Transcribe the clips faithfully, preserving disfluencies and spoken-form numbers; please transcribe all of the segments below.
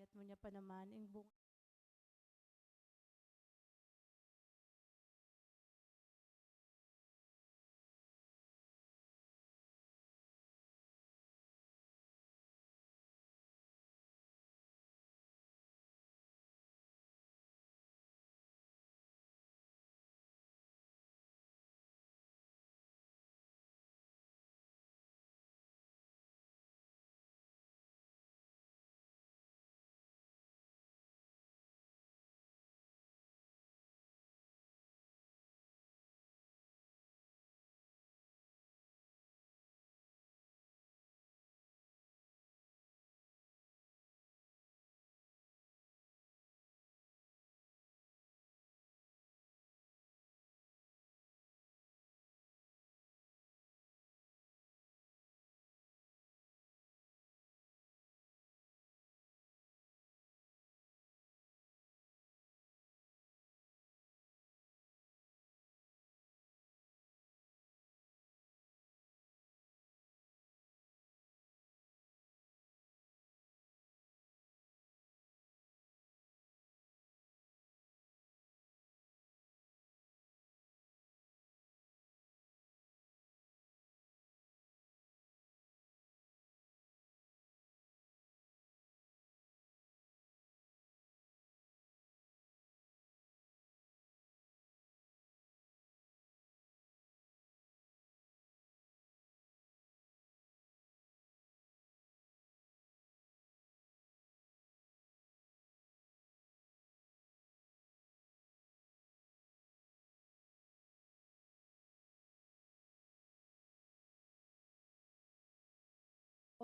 At munya pa naman, ing bunga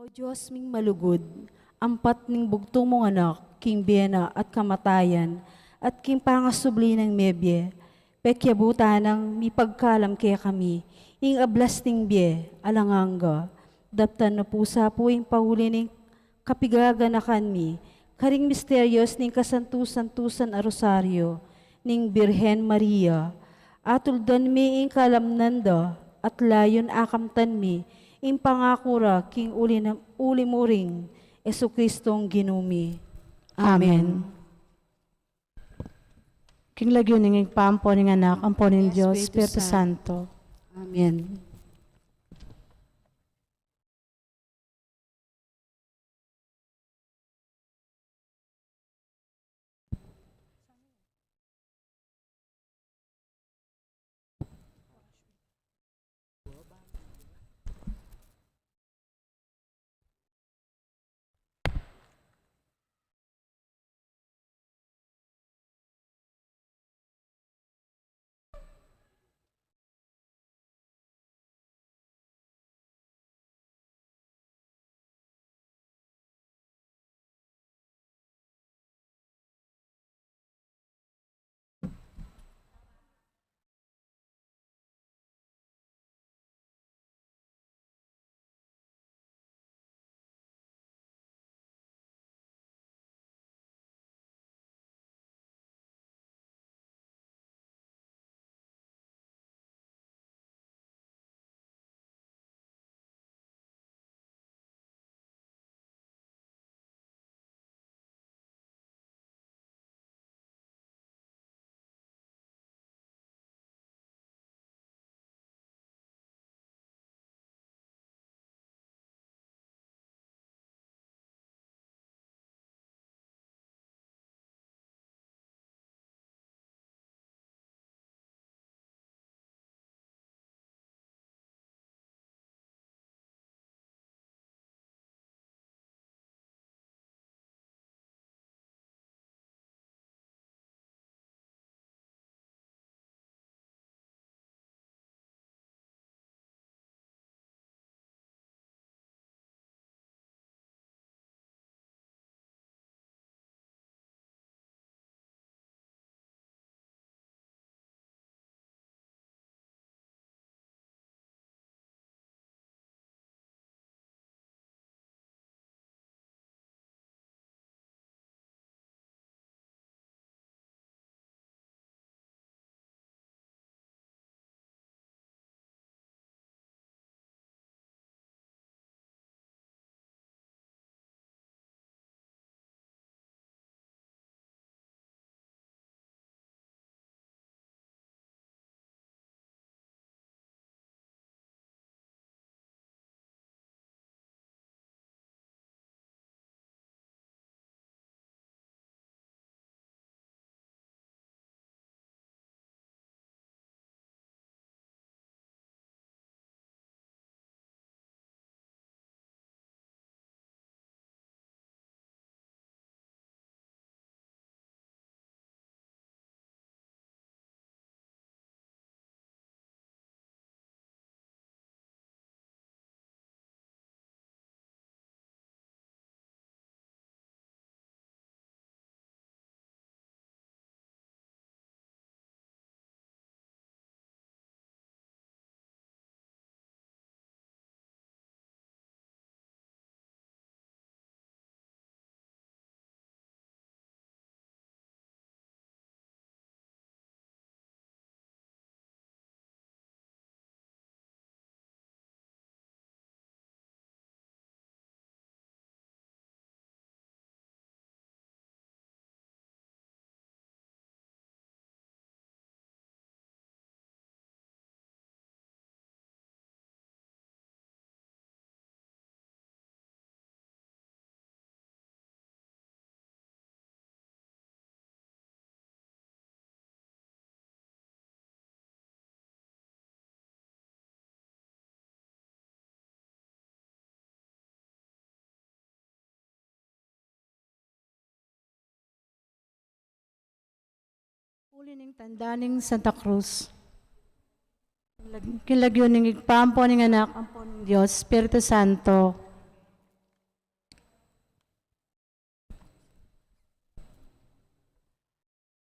O Dios ming malugud, ampat ning bugtung mung anak, king bie na at kamatayan, at king pangasubli nang mebie, pekyabutan nang mipagkalam kekami ing ablas ning bie alang angga. Daptan na pu sa pu ing pauli ning kapigaganakan mi karing misterios ning kasantu-santusan a Rosario ning Birhen Maria. Atuldan mi ing kalamnan da at layun akamtan mi ing pangaku ra king uli na, uli mu ring Jesucristong Ginu mi. Amen. Amen. King lagyu ning Ibpa, ampo ning Anak, ampo ning Dios Espiritu Santo. Amen. Uli ning tanda ning Santa Cruz. King lagyu ning Ibpa, ampo ning Anak, ampo ning Dios Espiritu Santo.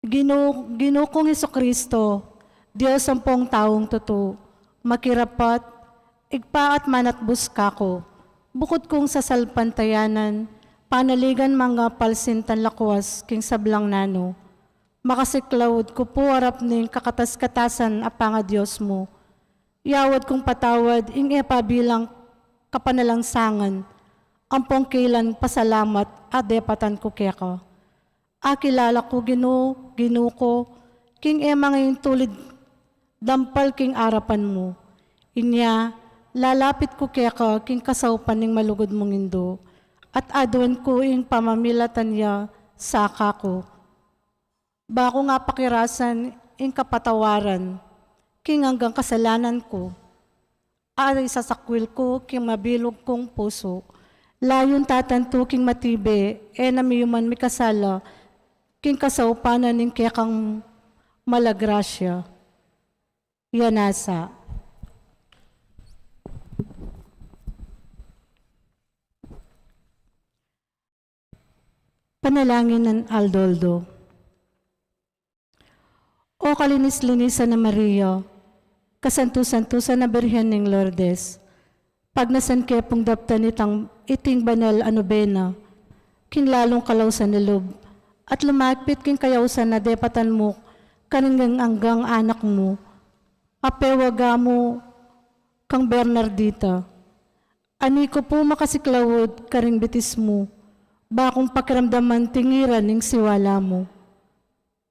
Ginu, Ginu kung Jesucristo, Dios ampong taung tutu, makirapat, Ibpa at manatbus kaku, bukud kung sasalpantayanan, panaligan mangapalsintan lakwas king sablang nanu, makasiklaud ku pu arap ning kakatas-katasan a pangadios mu, yawad kung patawad ing e pa bilang kapanalangsangan, ampong kilan pasalamat a depatan ku keka. Akilala ku Ginu, Ginu ku, king e mangintulid dampal king arapan mu. Inya, lalapit ku keka king kasaupan ning malugud mung Indu, at aduan ku ing pamamilatan ya sa kaku. Ba kung apakirasan ing kapatawaran king anggang kasalanan ku, a isasakwil ku king mabilug kung pusu, layun tatantu king matibe, e na miyuman mikasala king kasaupanan ning kekang malagrasya. Yanasa. Panalangin ng Aldoldo. O kalinis-linisan a Maria, kasantu-santusan a Birhen ning Lourdes, pagnasan ke pung daptan itang, iting banal a nobena king lalung kalausan a lub, at lumapit king kayausan a depatan mu karing anggang anak mu, a pewaga mu kang Bernardita. Ani ku pu makasiklaud karing bitis mu, ba kung pakiramdaman tingiran ing siwala mu.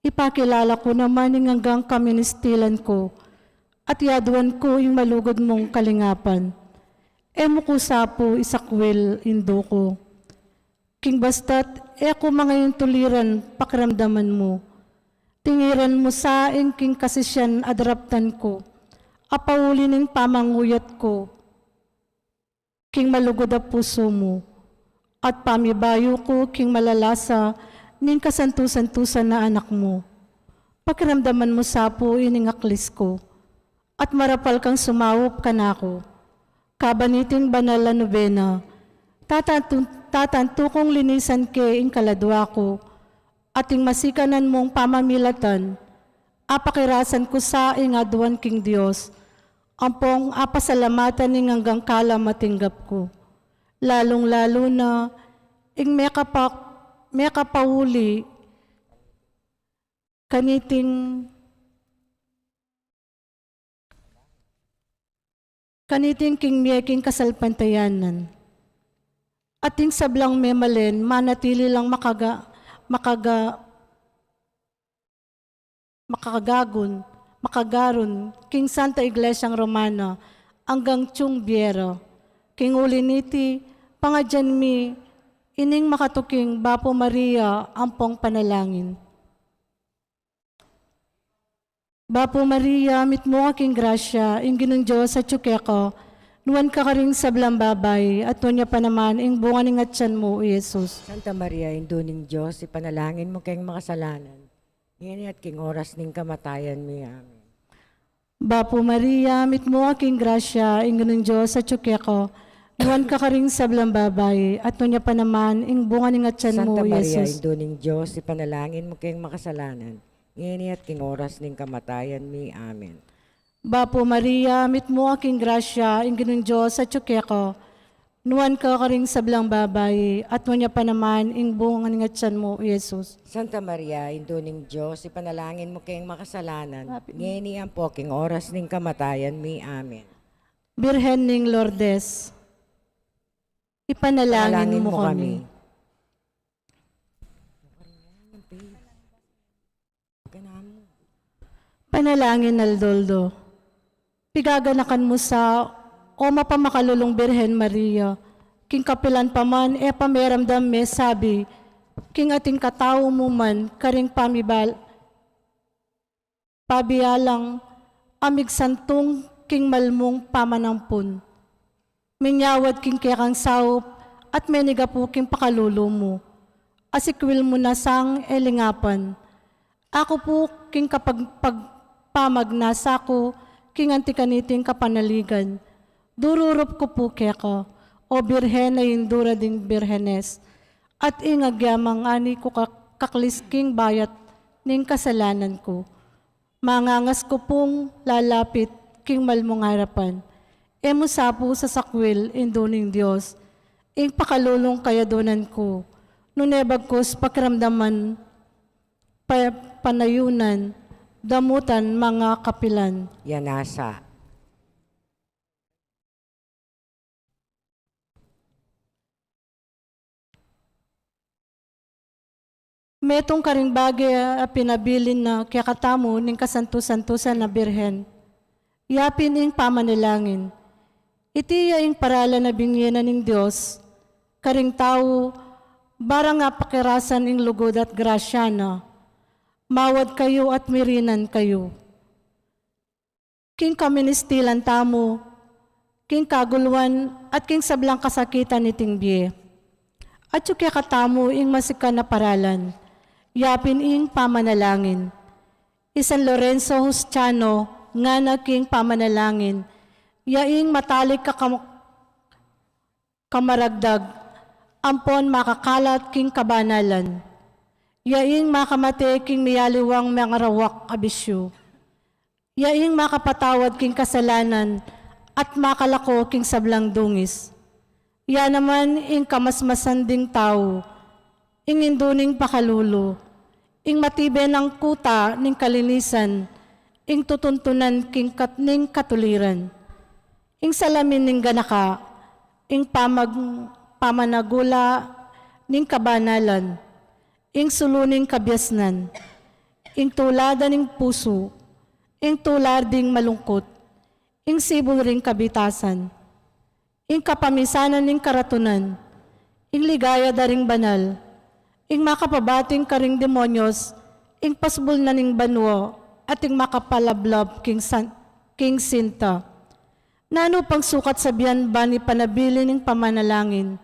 Ipakilala ku naman ing anggang kaministilan ku, at yaduan ku ing malugud mung kalingapan. E mu ku sa pu isakwil, Indu ku. King basta't e ku mangaintuliran pakiramdaman mu. Tingiran mu sa ing king kasisian a daraptan ku, a pauli ning pamanguyat ku king malugud a pusu mu, at pamibayu ku king malalasa ning kasantu-santusan a anak mu. Pakiramdaman mu sa pu ining aklis ku, at marapal kang sumaup kanaku. Kabang iting banal a nobena, tatantu, tatantu kung linisan ke ing kaladua ku, at ing masikanan mung pamamilatan, apakirasan ku sa ing aduan king Dios, ampong apasalamatan ing anggang kalam a tinggap ku. Lalung-lalu na, ing mekapa-, mekapauli kaniting, kaniting king mie king kasalpantayanan. At ing sablang memalen, manatili lang makaga-, makaga-, makagagun, makagarun, king Santa Iglesiang Romana, anggang ating bie ra. King uli niti, pangadyan mi, ining makatuking Bapu Maria, ampong panalangin. Bapu Maria, mitmu ka king grasya, ing Ginung Dios atyu keka, nuan ka karing sablang babai, at nuan ya pa naman ing bunga ning atyan mu, i Jesus. Santa Maria, Indu ning Dios, ipanalangin mu keng makasalanan, ngeni at king oras ning kamatayan mi. Amen. Bapu Maria, mitmu ka king grasya, ing Ginung Dios atyu keka, nuan ka karing sablang babai, at nuan ya pa naman ing bunga ning atyan mu, Santa Maria, Jesus. Indu ning Dios, ipanalangin mu keng makasalanan, ngeni at king oras ning kamatayan mi. Amen. Bapu Maria, mitmu ka king grasya, ing Ginung Dios atyu keka, nuan ka karing sablang babai, at nuan ya pa naman ing bunga ning atyan mu, i Jesus. Santa Maria, Indu ning Dios, ipanalangin mu keng makasalanan, Amen. Ngeni ampo king oras ning kamatayan mi. Amen. Birhen ning Lourdes, ipanalangin mu kami. Panalangin Aldoldo. Pigaganakan mu sa, o mapamakalulung Birhen Maria, king kapilan pa man e pamiramdam mesabi king ating katau mu man karing pamibal-, pabialang a migsantung king mal mung pamanampun. Minyawad king kekang saup at menigapu king pakalulu mu. Asikwil mu na sang e lingapan. Aku pu king kapag-, pag-, pamagnasa ku king anti kaniting kapanaligan, dururup ku pu keka, O Birhen a Indu ra ding birhenes, at ing agyamang ani ku ka-, kaklis king bayat ning kasalanan ku. Mangangas ku pung lalapit king malmung arapan. E mu sa pu sasakwil, Indu ning Dios, ing pakalulung kayadunan ku, nune bagkus pakiramdaman, pa-, panayunan, damutan, manga kapilan. Yan nasa. Metung karing bage a pinabilin na kekatamu ning kasantu-santusan a Birhen, ya pin ing pamanalangin. Iti ya ing paralan a binye na ning Dios karing tau, barang apakirasan ing lugud at grasya na, mawad kayu at mirinan kayu king kaministilan tamu, king kaguluan at king sablang kasakitan niting bie. At yu kekatamu ing masikan a paralan, ya pin ing pamanalangin. I San Lorenzo Hustiano ngana king pamanalangin, ya ing matalik a kam-, kamaragdag ampon makakalat king kabanalan. Ya ing makamate king miyaliwang mangarawak a bisyu. Ya ing makapatawad king kasalanan at makalako king sablang dungis. Ya naman ing kamasmasan ding tau, ing indu ning pakalulu, ing matibe nang kuta ning kalinisan, ing tutuntunan king kat-, ning katuliran, ing salamin ning ganaka, ing pamag-, pamanagula ning kabanalan, ing sulu ning kabiasnan, ing tulada ning pusu, ing tular ding malungkut, ing sibul ring kabitasan, ing kapamisanan ning karatunan, ing ligaya da ring banal, ing makapabating karing demonyos, ing pasbul na ning banua, at ing makapalablab king san-, king sinta. Nanu pang sukat sabian bani panabilin ing pamanalangin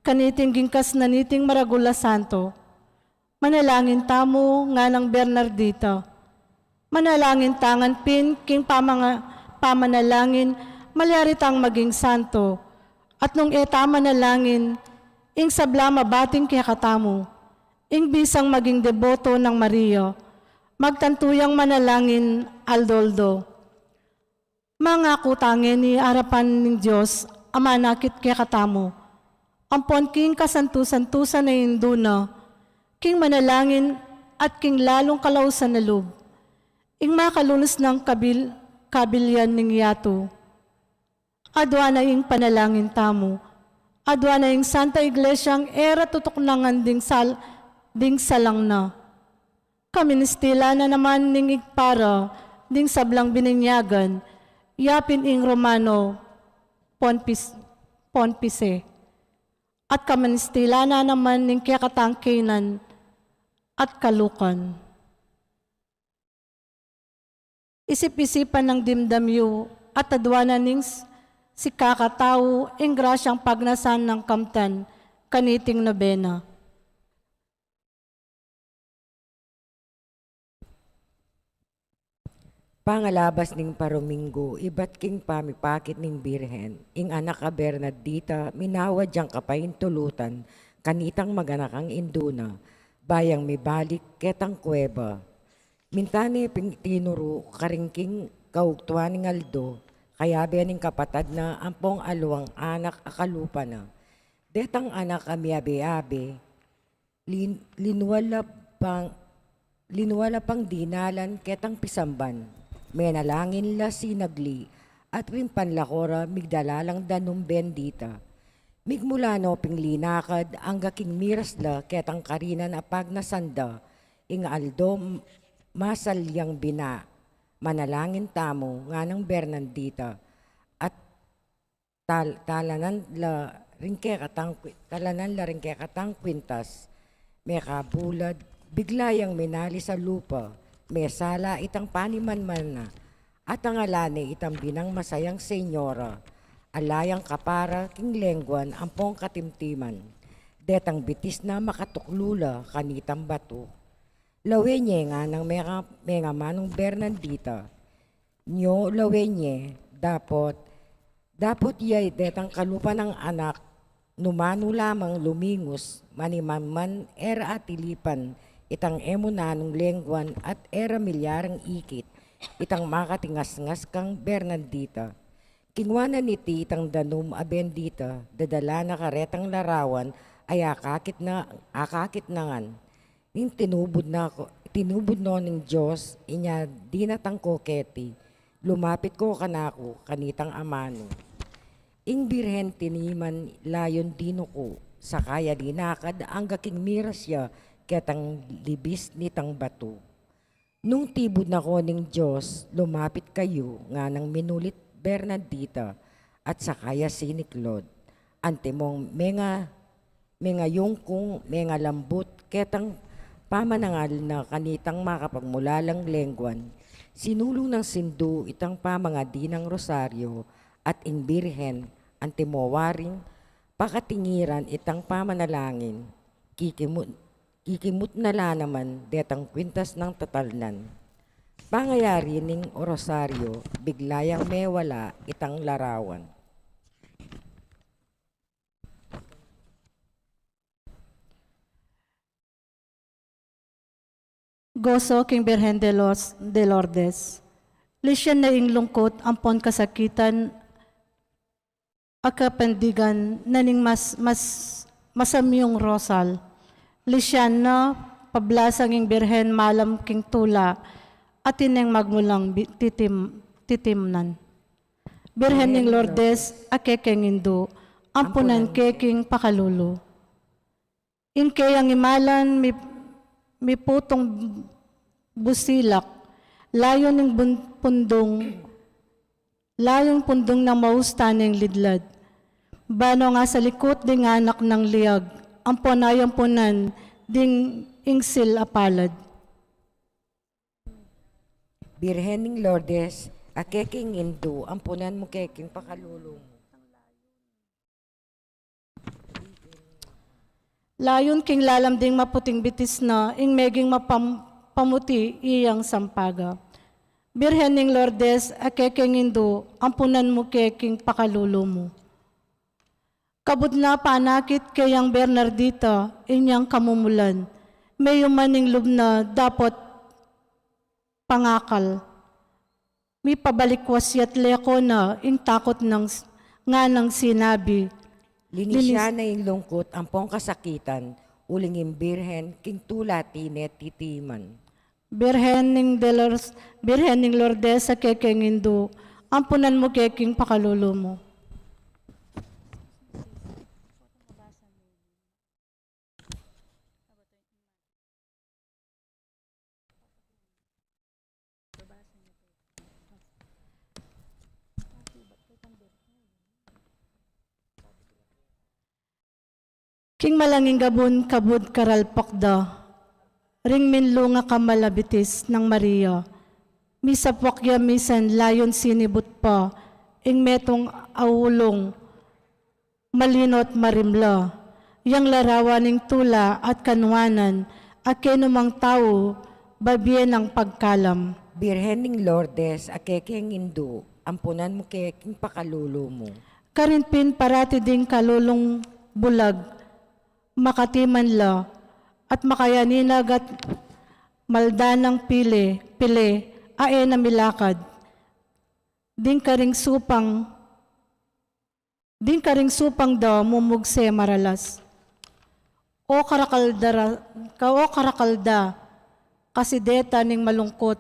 kaniting gingkas na niting maragul a santo? Manalangin tamu, nganang Bernardita. Manalangin ta ngan pin king pamanga-, pamanalangin, malyari tang maging santo. At nung e ta manalangin, ing sabla mabating kekatamu, ing bisang maging deboto nang Maria, magtantu yang manalangin aldo-aldo. Mangaku ta ngeni arapan ning Dios a manakit kekatamu, ampon king kasantu-santusan a Indu na, king manalangin at king lalung kalausan a lub, ing makalunus nang kabil-, kabilian ning yatu. Adua na ing panalangin tamu, adua na ing Santa Iglesiang e ra tutuknangan ding sal-, ding salang na. Kaministilan na naman ning Ibpa ra ding sablang bininyagan, ya pin ing Romano Ponpis-, Ponpice. At kaministilan na naman ning kekatang kaynan at kalukan. Isip-isipan nang dimdam yu at adua na ning s-, sikakatau ing grasyang pagnasan nang kamtan kaniting nobena. Pangalabas ning parominggu, ibat king pamipakit ning Birhen, ing anak a Bernardita, minawad yang kapaintulutan kanitang maganakang indu na, bayang mibalik ketang kuweba. Minta ne pin tinuru karin king kaugtuan ning aldo, kayabe ning kapatad na ampong aliwang anak a kalupa na. Detang anak a miabe-abe, lin-, linwal la pang, linwal la pang dinalan ketang pisamban. Menalangin la sinagli, at ring panlako ra migdala lang danum bendita. Migmula no pin linakad angga king miras la ketang karinan a pagnasan da, ing aldo m-, masal yang bina, manalangin tamu, nganang Bernardita, at tal-, talanan la ring kekatang kwi-, talanan la ring kekatang kwintas. Mekabulad, bigla yang minalis a lupa, mesala itang panimanman na, at angala ne itang binang masayang senyora, ala yang kapara king lengguan ampong katimtiman. Detang bitis na makatuklu la kanitang batu. Lawen ye nganang menga, mengamanung Bernardita. Nyo lawen ye, dapot, dapot ya detang kalupa nang anak, nu man nu lamang lumingus, maniman man e ra atilipan itang e mu nanung lengguan at e ra milyarang ikit itang makatingasngas kang Bernardita. Kinua na niti itang danum a bendita, dadala na karetang larawan a akakit na, akakit na ngan. Ing tinubud na ko, tinubud no ning Dios, inya dinatang ko keti, lumapit ko kanaku, kanitang amanu. Ing Birhen tiniman layon dinuku, saka ya dinakad angga king miras ya ketang libis nitang batu. Nung tibud na ko ning Dios, lumapit kayu, nganang minulit Bernardita, at saka ya siniklod. Antimong menga, mengayungkung, mengalambut, ketang pamanangal na kanitang makapagmulalang lengguan. Sinulung nang sindu itang pamangadi nang rosaryo, at ing Birhen, antimo waring pakatingiran itang pamanalangin, kikimut, kikimut na la naman detang kwintas nang tatalnan. Pangayari ning rosaryo, bigla yang mewala itang larawan. Goso king Birhen de los, de Lourdes. Lisian na ing lungkut ampon kasakitan a kapandigan na ning mas, mas, masamyung rosal. Lisian na pablasang ing Birhen malam king tula, atin neng magmulang bi-, titim-, titimnan. Birhen ning Lourdes, a kekeng indu, ampunan ke king pakalulu. Ing keyang imalan mi-, miputung busilak, layon ning bun-, pundung, layon pundung nang mausta ning lidlad. Banong asalikut ding anak nang liag, ampon ayampunan ding ingsil a palad. Birhen ning Lourdes, a kekeng indu, ampunan mu ke king pakalulu mu. Layon king lalam ding maputing bitis na, ing meging mapam-, pamuti iyang sampaga. Birhen ning Lourdes, a kekeng indu, ampunan mu ke king pakalulu mu. Kabud na panakit keyang Bernardita, inyang kamumulan. Meyuman ing lub na dapot pangakal. Mipabalikwas ya't leko na ing takut nang s-, nganang sinabi. Linis ya na ing lungkut ampong kasakitan, uling ing Birhen king tula tine titiman. Birhen ning Dolores, Birhen ning Lourdes a kekeng indu, ampunan mu ke king pakalulu mu. King malanging gabun kabud karalpak da, ring minlung a kamal a bitis nang Maria, misapwak ya misan layon sinibut pa ing metung a ulung malino't marimla, yang larawan ning tula at kanuanan, a kenu mang tau babie nang pagkalam. Birhen ning Lourdes, a kekeng indu, ampunan mu ke king pakalulu mu. Karin pin parati ding kalulung bulag, makatiman la, at makayaninag at maldanang pile, pile, a e na milakad. Ding karing supang Ding karing supang da mumugse maralas. O karakal da ra-, ka-, o karakal da, kasi deta ning malungkut,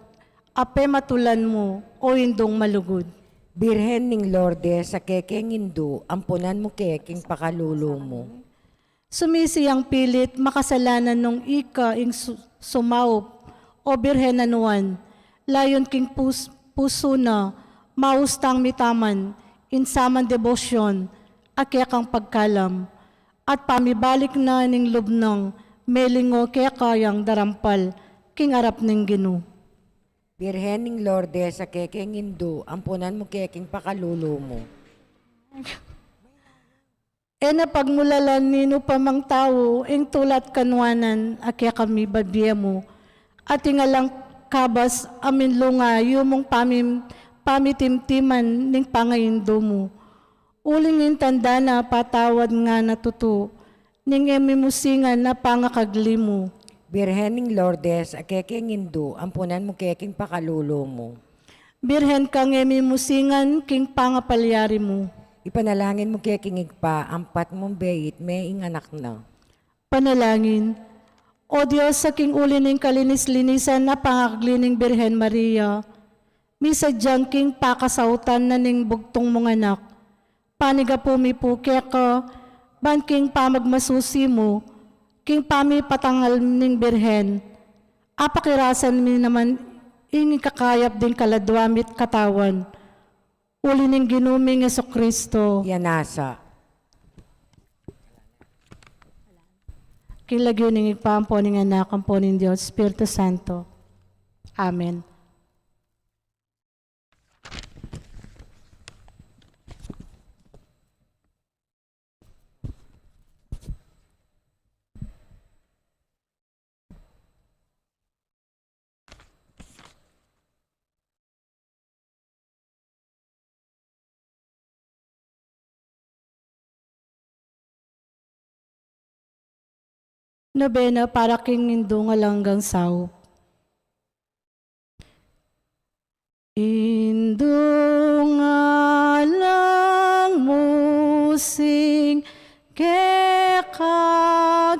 a pematulan mu, o indung malugud. Birhen ning Lourdes, a kekeng indu, ampunan mu ke king pakalulu mu. Sumisi yang pilit makasalanan nung ika ing su-, sumaup, o Birhen a Nuan, layon king pus-, pusu na, maustang mitaman, ing saman debosyon, a kekang pagkalam, at pamibalik na ning lub nang melingo keka yang darampal, king arap ning Ginu. Birhen ning Lourdes, a kekeng indu, ampunan mu ke king pakalulu mu. E na pagmulalan ninu pa mang tau, ing tula't kanuanan, a kekami babie mu. Atin alang kabas a minlunga, yumung pamim-, pamitimtiman ning pangaindu mu. Uling ing tanda na patawad nga na tutu, ning e mimusingan a pangakagli mu. Birhen ning Lourdes, a kekeng indu, ampunan mu ke king pakalulu mu. Birhen kang e mimusingan king pangapalyari mu. Ipanalangin mu ke king Ibpa, ampat mung beit me ing anak na. Panalangin. O Dios, a king uli ning kalinis-linisan a pangakagli ning Birhen Maria, misadyang king pakasautan na ning bugtung mung anak, panigapu mi pu keka, ban king pamagmasusi mu, king pamipatangal ning Birhen, apakirasan mi naman ing ikakayap ding kaladwa mi't katawan. Uli ning Ginu ming Jesucristo. Yan nasa. King lagyu ning Ibpa, ampo ning Anak, ampo ning Dios Espiritu Santo. Amen. Nobena para king Indung Alang Anggang Saup. Indung alang musing keka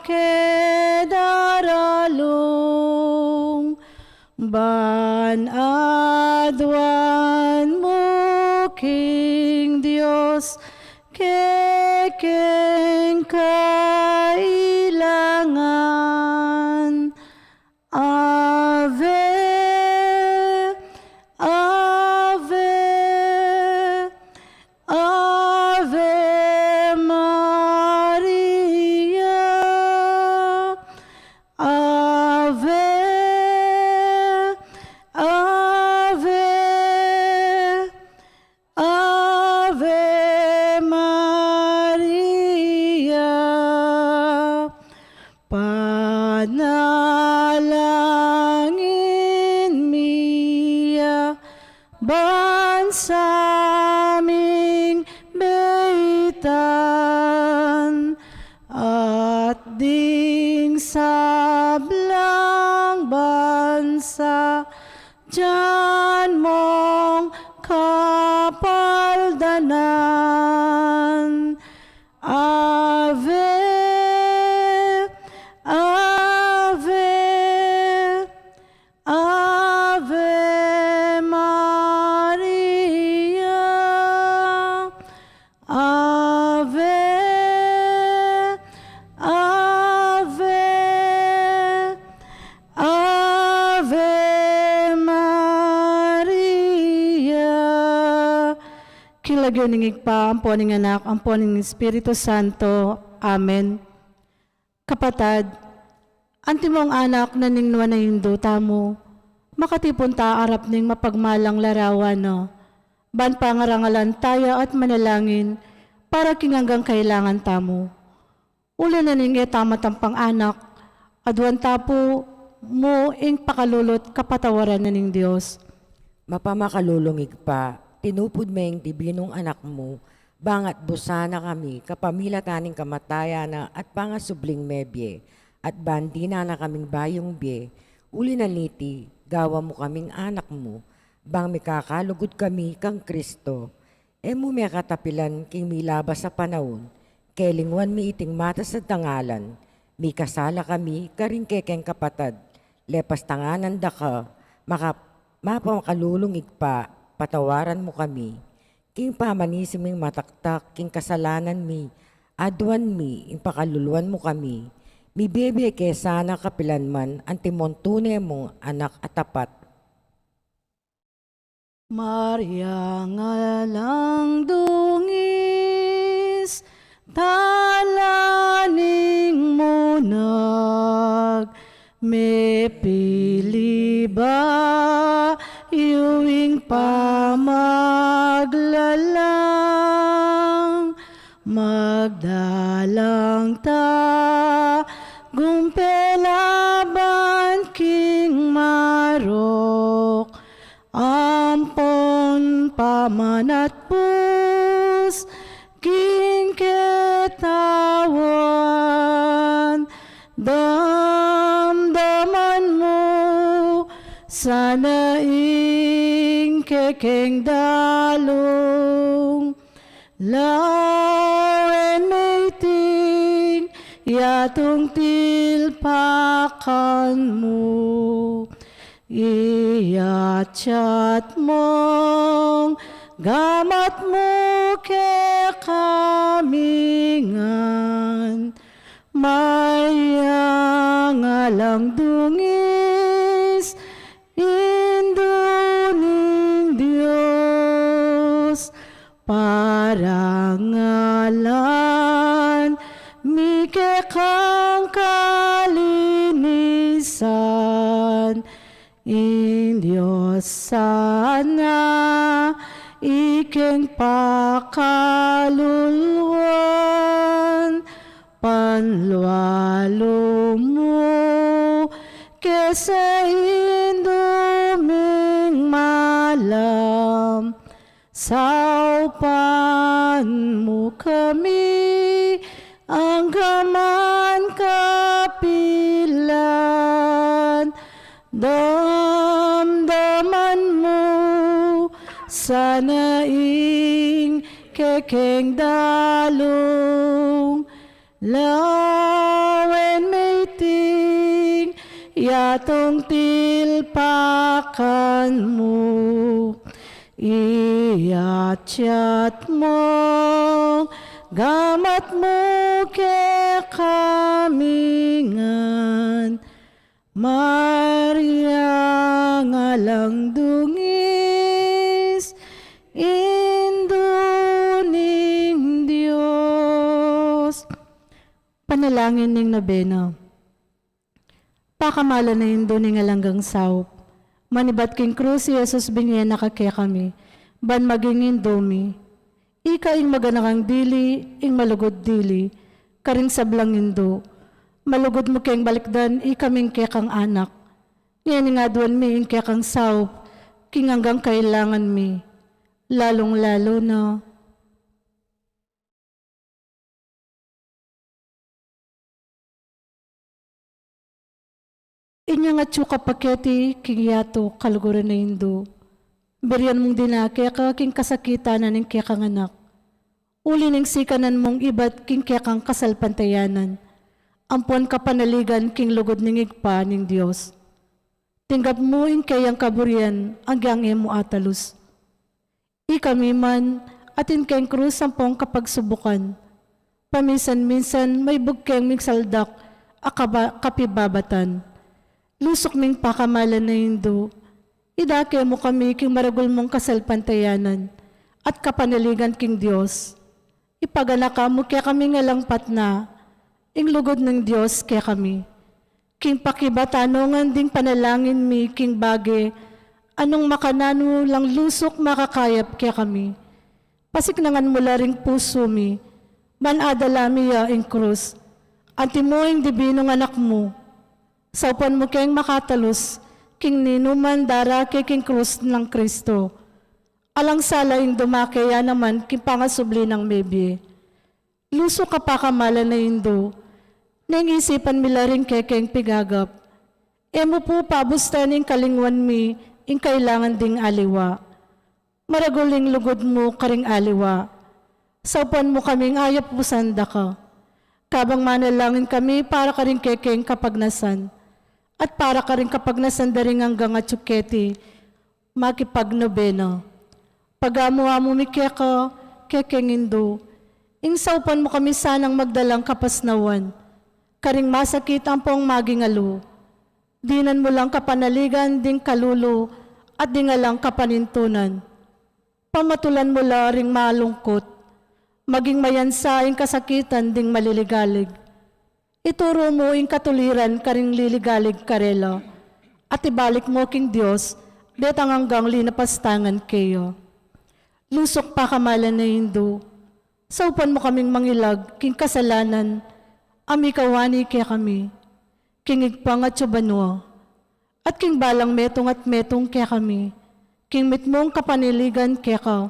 ke daralung, ban aduan mu king Dios kekeng kailangan. Ave, Ave, Ave Maria. Ave, Ave, Ave Maria, panalangin mi ya ban sa ming beitan, at ding sablang bansa dyan mong kapaldanan. Ave, Ave, Ave Maria. Ave, Ave, Ave Maria. King lagyu ning Ibpa, ampo ning Anak, ampo ning Espiritu Santo. Amen. Kapatad, antimong anak na ning nuan a Indu tamu, makatipun ta arap ning mapagmalang larawan na, ban pangarangalan taya at manalangin para king anggang kailangan tamu. Uli na ning e ta matampang anak, aduan ta pu mu ing pakalulu't kapatawaran na ning Dios. Mapamakalulung Ibpa, tinupud me ing dibinung Anak mu, bang atbusan na kami kapamilatan ning kamatayan na at pangasubling mebie, at ban dinan na kaming bayung bie, uli na niti, gawan mu kaming anak mu, bang mikakalugud kami kang Kristo. E mu mekatapilan king milabas a panaun, kelingwan mi iting matas a dangalan, mikasala kami karing kekeng kapatad, lepas tanganan da ka, maka-, mapamakalulung Ibpa, patawaran mu kami. King pamanisi ming mataktak king kasalanan mi, aduan mi, ing pakaluluan mu kami. Mibebie ke sana kapilan man antimong tune mung anak a tapat. Maria, ngalang dungis, tala ning munag, mepili bayu ing pamaglalang, magdalang tagumpe laban king manatpus king ketawan, damdaman mu sana ing kekeng dalung. Lawen me iting yatung tilpakan mu, iyatyat mung gamat mu kekami ngan. Maria ngan alang dungis, Indu ning Dios, parangalan mi kekang kalinisan. Ing Dios sana ikeng pakaluluan, panlualu mu kesa Indu ming malam. Saupan mu kami anggaman kapilan, damdaman mu sana ing kekeng dalung. Lawen me iting yatung tilpakan mu, iyatyat mung gamat mu kekami ngan. Maria ngan alang dungis, Indu ning Dios. Panalangin ning nobena. Pakamalan a Indu ning alang anggang saup, manibat king krus i Jesus, binie na ka kekami ban maging Indu mi. Ika ing maganakang dili, ing malugud dili karing sablang indu. Malugud mu keng balikdan ikaming kekang anak. Ngeni aduan mi ing kekang saup king anggang kailangan mi, lalung-lalu na inyang atyu ka pa keti king yatu, kaluguran a Indu. Burian mung dinake ka king kasakitan na ning kekang anak, uli ning sikanan mung ibat king kekang kasalpantayanan ampon kapanaligan king lugud ning Ibpa ning Dios. Tinggap mu ing keyang kaburian agyang e mu atalus. Ikami man, atin keng krus ampong kapagsubukan, paminsan-minsan maibug keng migsaldak a kaba-, kapibabatan. Lusuk ming pakamalan a Indu, idake mu kami king maragul mung kasalpantayanan at kapanaligan king Dios. Ipaganaka mu kekami ing alang patna, ing lugud ning Dios kekami. King pakibatan no ngan ding panalangin mi king bage a nung makananu lang lusuk makakayap kekami. Pasiknangan mu la ring pusu mi, ban adala mi ya ing krus, antimo ing dibinung anak mu. Saupan mu keng makatalus king ninuman darake king krus nang Kristo. Alang sala ing dumake ya naman king pangasubli nang mebie. Lusuk a pakamalan a Indu, neng isipan mi la ring kekeng pigagap. E mu pu pabustan ing kalingwan mi ing kailangan ding aliwa. Maragul ing lugud mu karing aliwa. Saupan mu kaming ayapusan da ka. Kabang manalangin kami para karing kekeng kapagnasan at para karing kapagnasan da ring anggang atyu keti, makipagnobena. Pagamu-amu mi keka, kekeng Indu, ing saupan mu kami sanang magdalang kapasnawan karing masakit ampong magingalu. Dinan mu lang kapanaligan ding kalulu at ding alang kapanintunan. Pamatulan mu la ring malungkut, maging mayansa ing kasakitan ding maliligalig. Ituru mu ing katuliran karing liligalig karela, at ibalik mu king Dios detang anggang linapastangan keya. Lusuk pakamalan a Indu, saupan mu kaming mangilag king kasalanan a mikawani kekami, king Ibpang atyu banua, at king balang metung at metung kekami, king mitmung kapanaligan keka,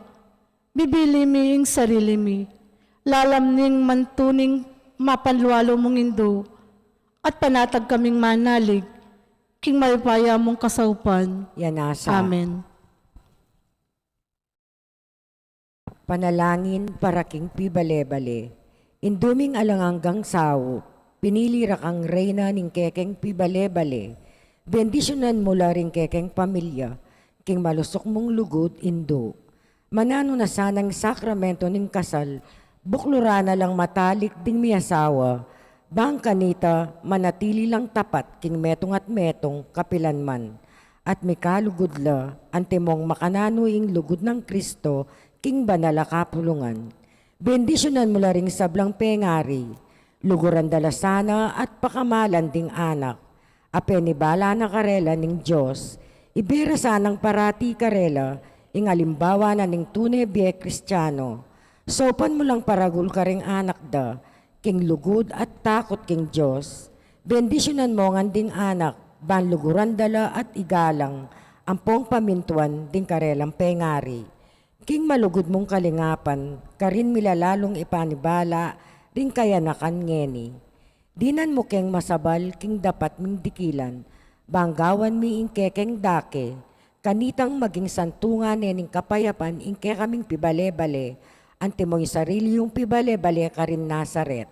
bibili mi ing sarili mi, lalam ning mantuning mapanlualu mung Indu, at panatag kaming manalig, king mayupaya mung kasaupan. Yan asa. Amen. Panalangin para king pibale-bale. Indu ming alang anggang saup, pinili ra kang reyna ning kekeng pibale-bale. Bendisyunan mu la ring kekeng pamilya, king malusuk mung lugud, Indu. Mananu na sanang sakramento ning kasal, bukluran na lang matalik ding miasawa, bang kanita manatili lang tapat king metung at metung kapilan man, at mikalugud la antimong makananu ing lugud nang Kristo king banal a kapulungan. Bendisyunan mu la ring sablang pengari, luguran da la sana at pakamalan ding anak a penibala na karela ning Dios, ibe ra sanang parati karela ing alimbawa na ning tune bie Kristiano. Saupan mu lang paragul karing anak da, king lugud at takut king Dios. Bendisyunan mu ngan ding anak, ban luguran da la at igalang ampong pamintuan ding karelang pengari. King malugud mung kalingapan, karin mi la lalung ipanibala ring kayanakan ngeni. Dinan mu keng masabal king dapat ming dikilan, bang gawan mi ing kekeng dake, kanitang maging santungan ne ning kapayapan ing kekaming pibale-bale, antimo ing sarili yung pibale-bale karin Nazaret.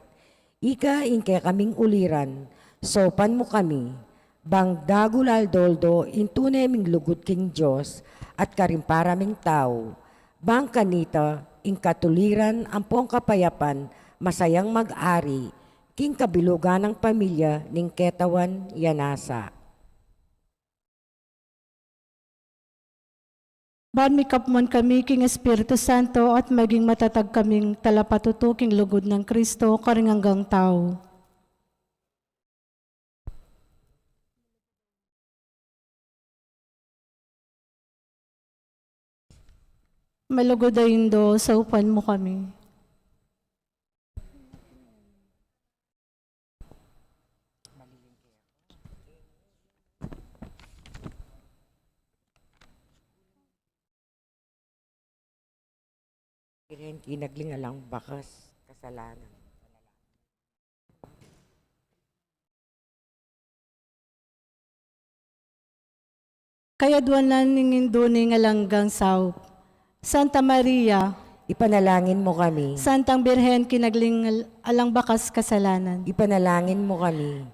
Ika ing kekaming uliran, saupan mu kami, bang dagul aldo-aldo ing tune ming lugud king Dios at karing para ming tau, bang kanita ing katuliran ampong kapayapan masayang mag-ari king kabilugan nang pamilya ning ketawan. Yan asa. Ban mikapmuan kami king Espiritu Santo at maging matatag kaming talapatutu king lugud nang Kristo karing anggang tau. Malugud a Indu, saupan mu kami. Birhen kinagling alang bakas kasalanan. Kayadwanan ning Indu ning alang anggang saup, Santa Maria. Ipanalangin mu kami. Santang Birhen kinagling al-, alang bakas kasalanan. Ipanalangin mu kami.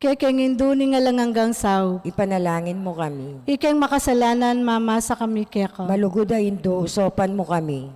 Kekeng Indu ning alang anggang saup. Ipanalangin mu kami. Ikeng makasalanan, mamasa kami keka. Malugud a Indu, saupan mu kami.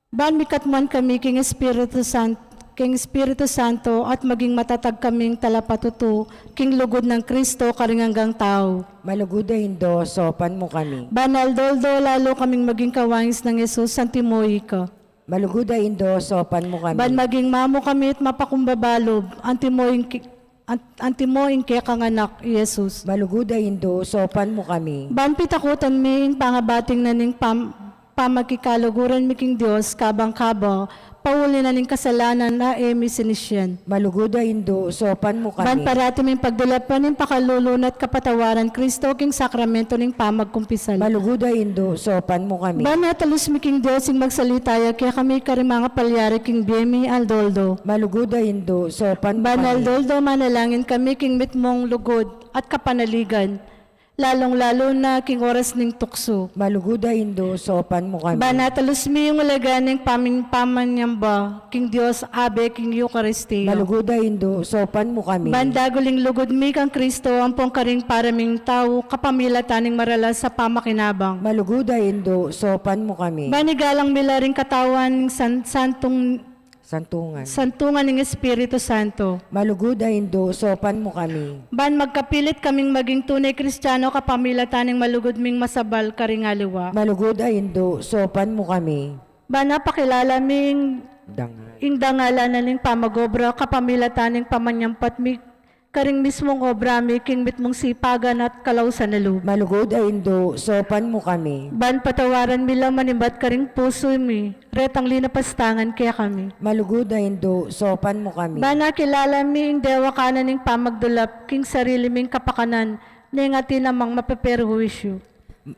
Ban mikatmuan kami king Espiritu San-, king Espiritu Santo at maging matatag kaming talapatutu king lugud nang Kristo karing anggang tau. Malugud a Indu, saupan mu kami. Ban aldo-aldo lalu kaming maging kawangis nang Jesus, antimo ika. Malugud a Indu, saupan mu kami. Ban maging mamu kami at mapakumbaba lub, antimo ing ki-, Ant-, antimo ing kekang anak, i Jesus. Malugud a Indu, saupan mu kami. Ban pitakutan mi ing pangabating na ning pam-, pamagkikaluguran mi king Dios, kabang kaba, pauli na ning kasalanan a e mi sinisian. Malugud a Indu, saupan mu kami. Ban parati ming pagdulapan ing pakalulu na at kapatawaran Kristo king sakramento ning pamagkumpisal. Malugud a Indu, saupan mu kami. Ban atalus mi king Dios ing magsalita ya kekami karing mangapalyari king bie mi aldo-aldo. Malugud a Indu, saupan mu kami. Ban aldo-aldo manalangin kami king mitmung lugud at kapanaligan, lalung-lalu na king oras ning tuksu. Malugud a Indu, saupan mu kami. Ban atalus mi ing ulaga ning pamin-, pamanyamba king Dios, abe king Eukaristia. Malugud a Indu, saupan mu kami. Ban dagul ing lugud mi kang Kristo ampong karing para ming tau kapamilatan ning maralas a pamakinabang. Malugud a Indu, saupan mu kami. Ban igalang mi la ring katawan ning san-, santung Santungan. Santungan ning Espiritu Santo. Malugud a Indu, saupan mu kami. Ban magkapilit kaming maging tune Kristiano kapamilatan ning malugud ming masabal karing aliwa. Malugud a Indu, saupan mu kami. Ban apakilala mi ing, dangal, ing dangalan na ning pamag-obra kapamilatan ning pamanyampat mi karing mismung obra mi king mitmung sipagan at kalausan a lub. Malugud a Indu, saupan mu kami. Ban patawaran mi la manibat karing pusu mi retang linapastangan kekami. Malugud a Indu, saupan mu kami. Ban akilala mi ing dewakan na ning pamagdulap king sarili ming kapakanan neng atin a mang mapeperhuisyu.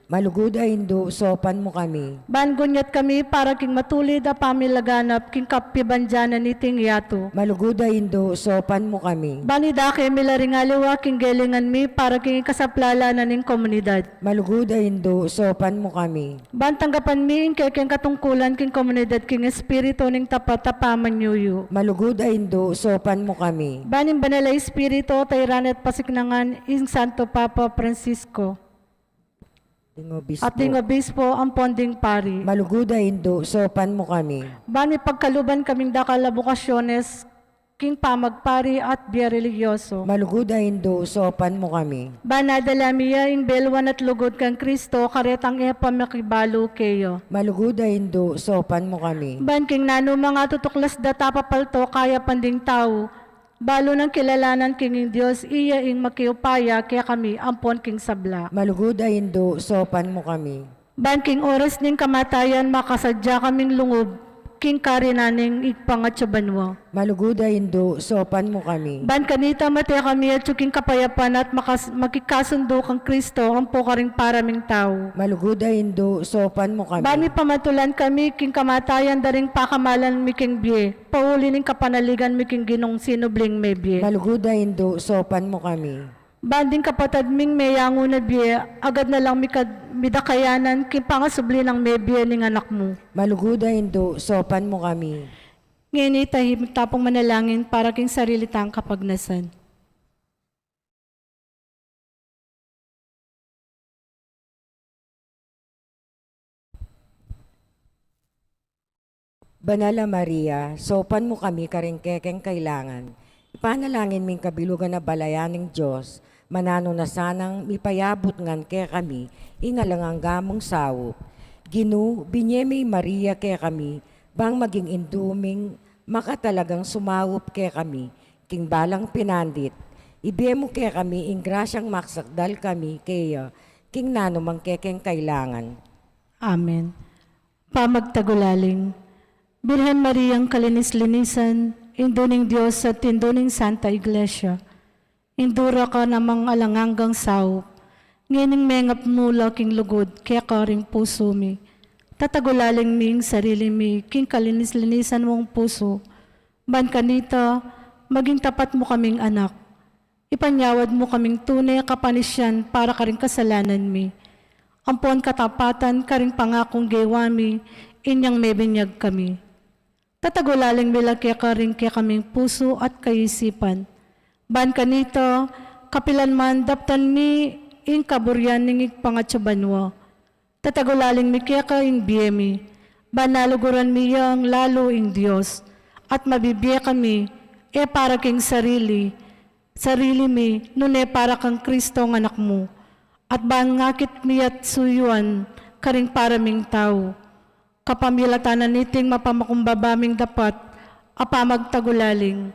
Malugud a Indu, saupan mu kami. Ban gunyat kami para king matulid a pamilaganap king kapibandian na niting yatu. Malugud a Indu, saupan mu kami. Ban idake mi la ring aliwa king gelingan mi para king ikasaplalan na ning komunidad. Malugud a Indu, saupan mu kami. Ban tanggapan mi ing kekeng katungkulan king komunidad king espiritu ning tapat a pamanyuyu. Malugud a Indu, saupan mu kami. Ban ing Banal a Espiritu, tairan at pasiknangan ing Santo Papa Francisco. Ding obispo. At ding obispo ampon ding pari. Malugud a Indu, saupan mu kami. Ban mipagkaluban kaming dakal a bokasyones king pamagpari at bie religyoso. Malugud a Indu, saupan mu kami. Ban adala mi ya ing belwan at lugud kang Kristo, karetang e pa makibalu keya. Malugud a Indu, saupan mu kami. Ban king nanu mang atutuklas data papalto kayapan ding tau, balu nang kilalanan king ing Dios, iya ing makiupaya kekami ampon king sabla. Malugud a Indu, saupan mu kami. Ban king oras ning kamatayan, makasadya kaming lungub king karinan ning Ibpang atsu banua. Malugud a Indu, saupan mu kami. Ban kanita mate kami atsu king kapayapan at makas-, makikasundu kang Kristo ampo karing para ming tau. Malugud a Indu, saupan mu kami. Ban mipamatulan kami king kamatayan da ring pakamalan mi king bie, pauli ning kapanaligan mi king Ginung sinubling mebie. Malugud a Indu, saupan mu kami. Ban ding kapatad ming meyangu na bie, agad na lang mikad-, midakayanan king pangasubli nang mebie ning Anak mu. Malugud a Indu, saupan mu kami. Ngeni tamu tapung manalangin para king sarili tang kapagnasan. Banal a Maria, saupan mu kami karing kekeng kailangan. Ipanalangin ming kabilugan a balayan ning Dios, mananu na sanang mipayabut ngan kekami ing alang angga mung saup. Ginu, binie me i Maria kekami, bang maging indu ming makatalagang sumaup kekami king balang pinandit. Ibie mu kekami ing grasyang maksakdal kami keya king nanu mang kekeng kailangan. Amen. Pamagtagulaling. Birhen Mariang kalinis-linisan, Indu ning Dios at Indu ning Santa Iglesia, indura ka namang alang anggang saup, ngening mengap mu la king lugud keka ring pusu mi. Tatagulaling mi ing sarili mi king kalinis-linisan mung pusu, ban kanita maging tapat mu kaming anak. Ipanyawad mu kaming tune kapanisian para karing kasalanan mi, ampon katapatan karing pangakung gewa mi inyang mebinyag kami. Tatagulaling mi la keka ring kekaming pusu at kaisipan. Ban kanita, kapilan man daptan mi ing kaburian ning Ibpang atsu banua. Tatagulaling mi keka ing bie mi, ban naluguran mi yang lalu ing Dios, at mabibie kami, e para king sarili, sarili mi, nune para kang Kristong Anak mu, at ban ngakit mi at suyuan karing para ming tau. Kapamilatan na niting mapamakumbaba ming dapat a pamagtagulaling.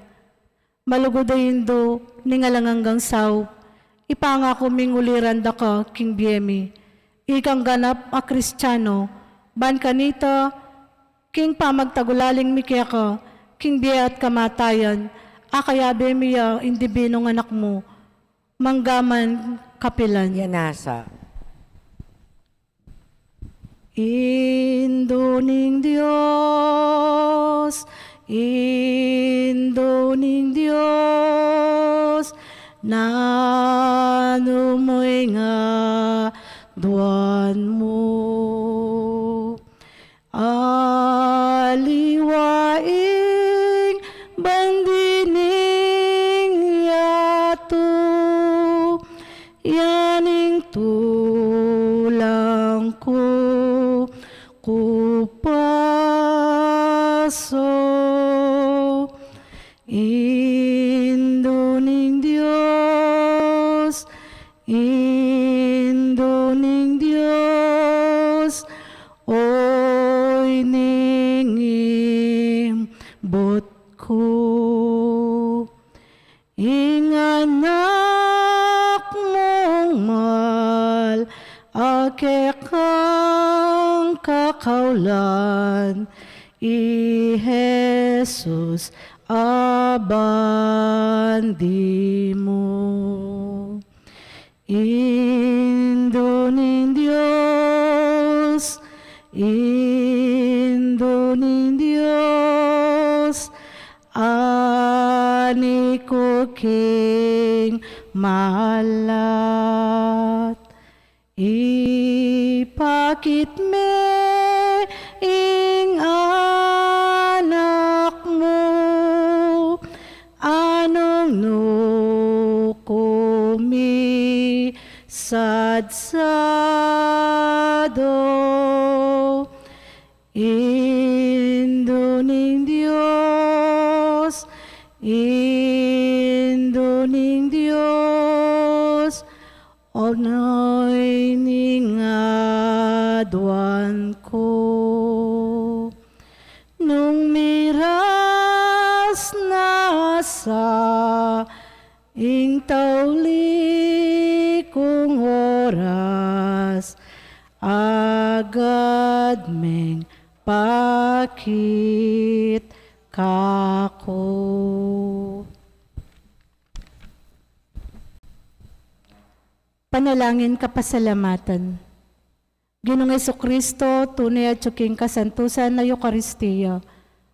Malugud a Indu ning alang anggang saup, ipangaku ming uliran da ka king bie mi, ikang ganap a Kristiano, ban kanita, king pamagtagulaling mi keka, king bie at kamatayan, akayabe mi ya ing dibinung Anak mu, manggaman kapilan. Yanasa. Indu ning Dios, Indu ning Dios, nanu mu ing aduan mu. Aliwa ing bandi ning yatu, yan ing tulang ku, ku paso. Indu ning Dios, Indu ning Dios, oy ning imbut ku. Ing Anak mung mal a kekang kakaulan, i Jesus a bandi mu. Indu ning Dios, Indu ning Dios, ani ku king malat. Ipakit me ing anak mu, anung nu ku misadsadu. Indu ning Dios, Indu ning Dios, o noy ning aduan ku. Nung miras na sa ing tauli kung oras, agad meng pakit kaku. Panalangin kapasalamatan. Ginung Jesucristo, tune atyu king kasantusan a Eukaristia,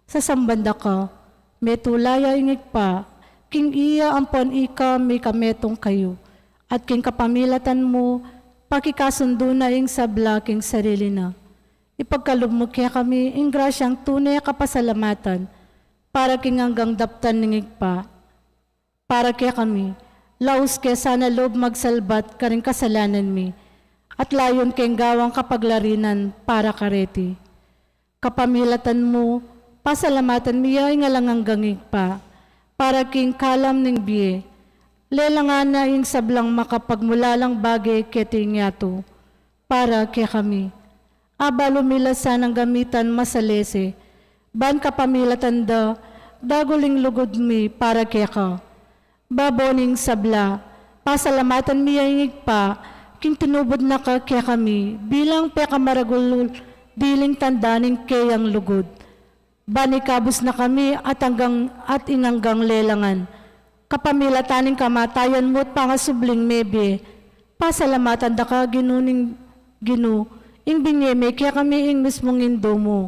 sasamban da ka, metula ya ing Ibpa, king iya ampon ika mikametung kayu, at king kapamilatan mu, pakikasundu na ing sabla king sarili na. Ipagkalub mu kekami ing grasyang tune kapasalamatan, para king anggang daptan ning Ibpa. Para kekami, laus ke sana lub magsalbat karing kasalanan mi, at layun keng gawang kapaglarinan para kareti. Kapamilatan mu, pasalamatan mi ya ing alang anggang Ibpa, para king kalam ning bie, lelangan na ing sablang makapagmulalang bage keti ing yatu, para kekami. Abalu mi la sanang gamitan masalese, ban kapamilatan da, dagul ing lugud mi para keka. Babo ning sabla, pasalamatan mi ya ing Ibpa, king tinubud na ka kekami, bilang pekamaragul diling tanda ning keyang lugud. Ban ikabus na kami at anggang, at ing anggang lelangan. Kapamilatan ning kamatayan mu at pangasubling mebie, pasalamatan da ka, Ginu ning Ginu, ing binie me kekami ing mismung Indu mu.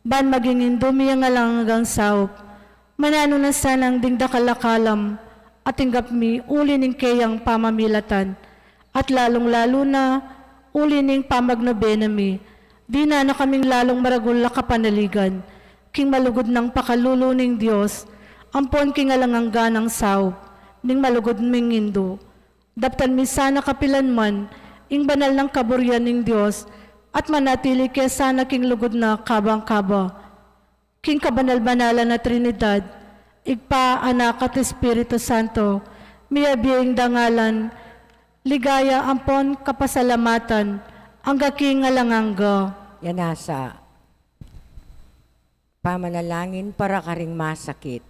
Ban maging Indu mi ing alang anggang saup. Mananu na sanang ding dakal a kalam a tinggap mi uli ning keyang pamamilatan, at lalung-lalu na uli ning pamagnobena mi, dinan na kaming lalung maragul a kapanaligan king malugud nang pakalulu ning Dios, ampon king alang angga nang saup ning malugud ming Indu. Daptan mi sana kapilan man ing banal nang kaburian ning Dios, at manatili ke sana king lugud na kabang kaba. King kabanal-banalan a Trinidad, Ibpa, Anak, at Espiritu Santo, miyabie ing dangalan, ligaya ampon kapasalamatan, angga king alang angga. Yan nasa. Pamanalangin para karing masakit.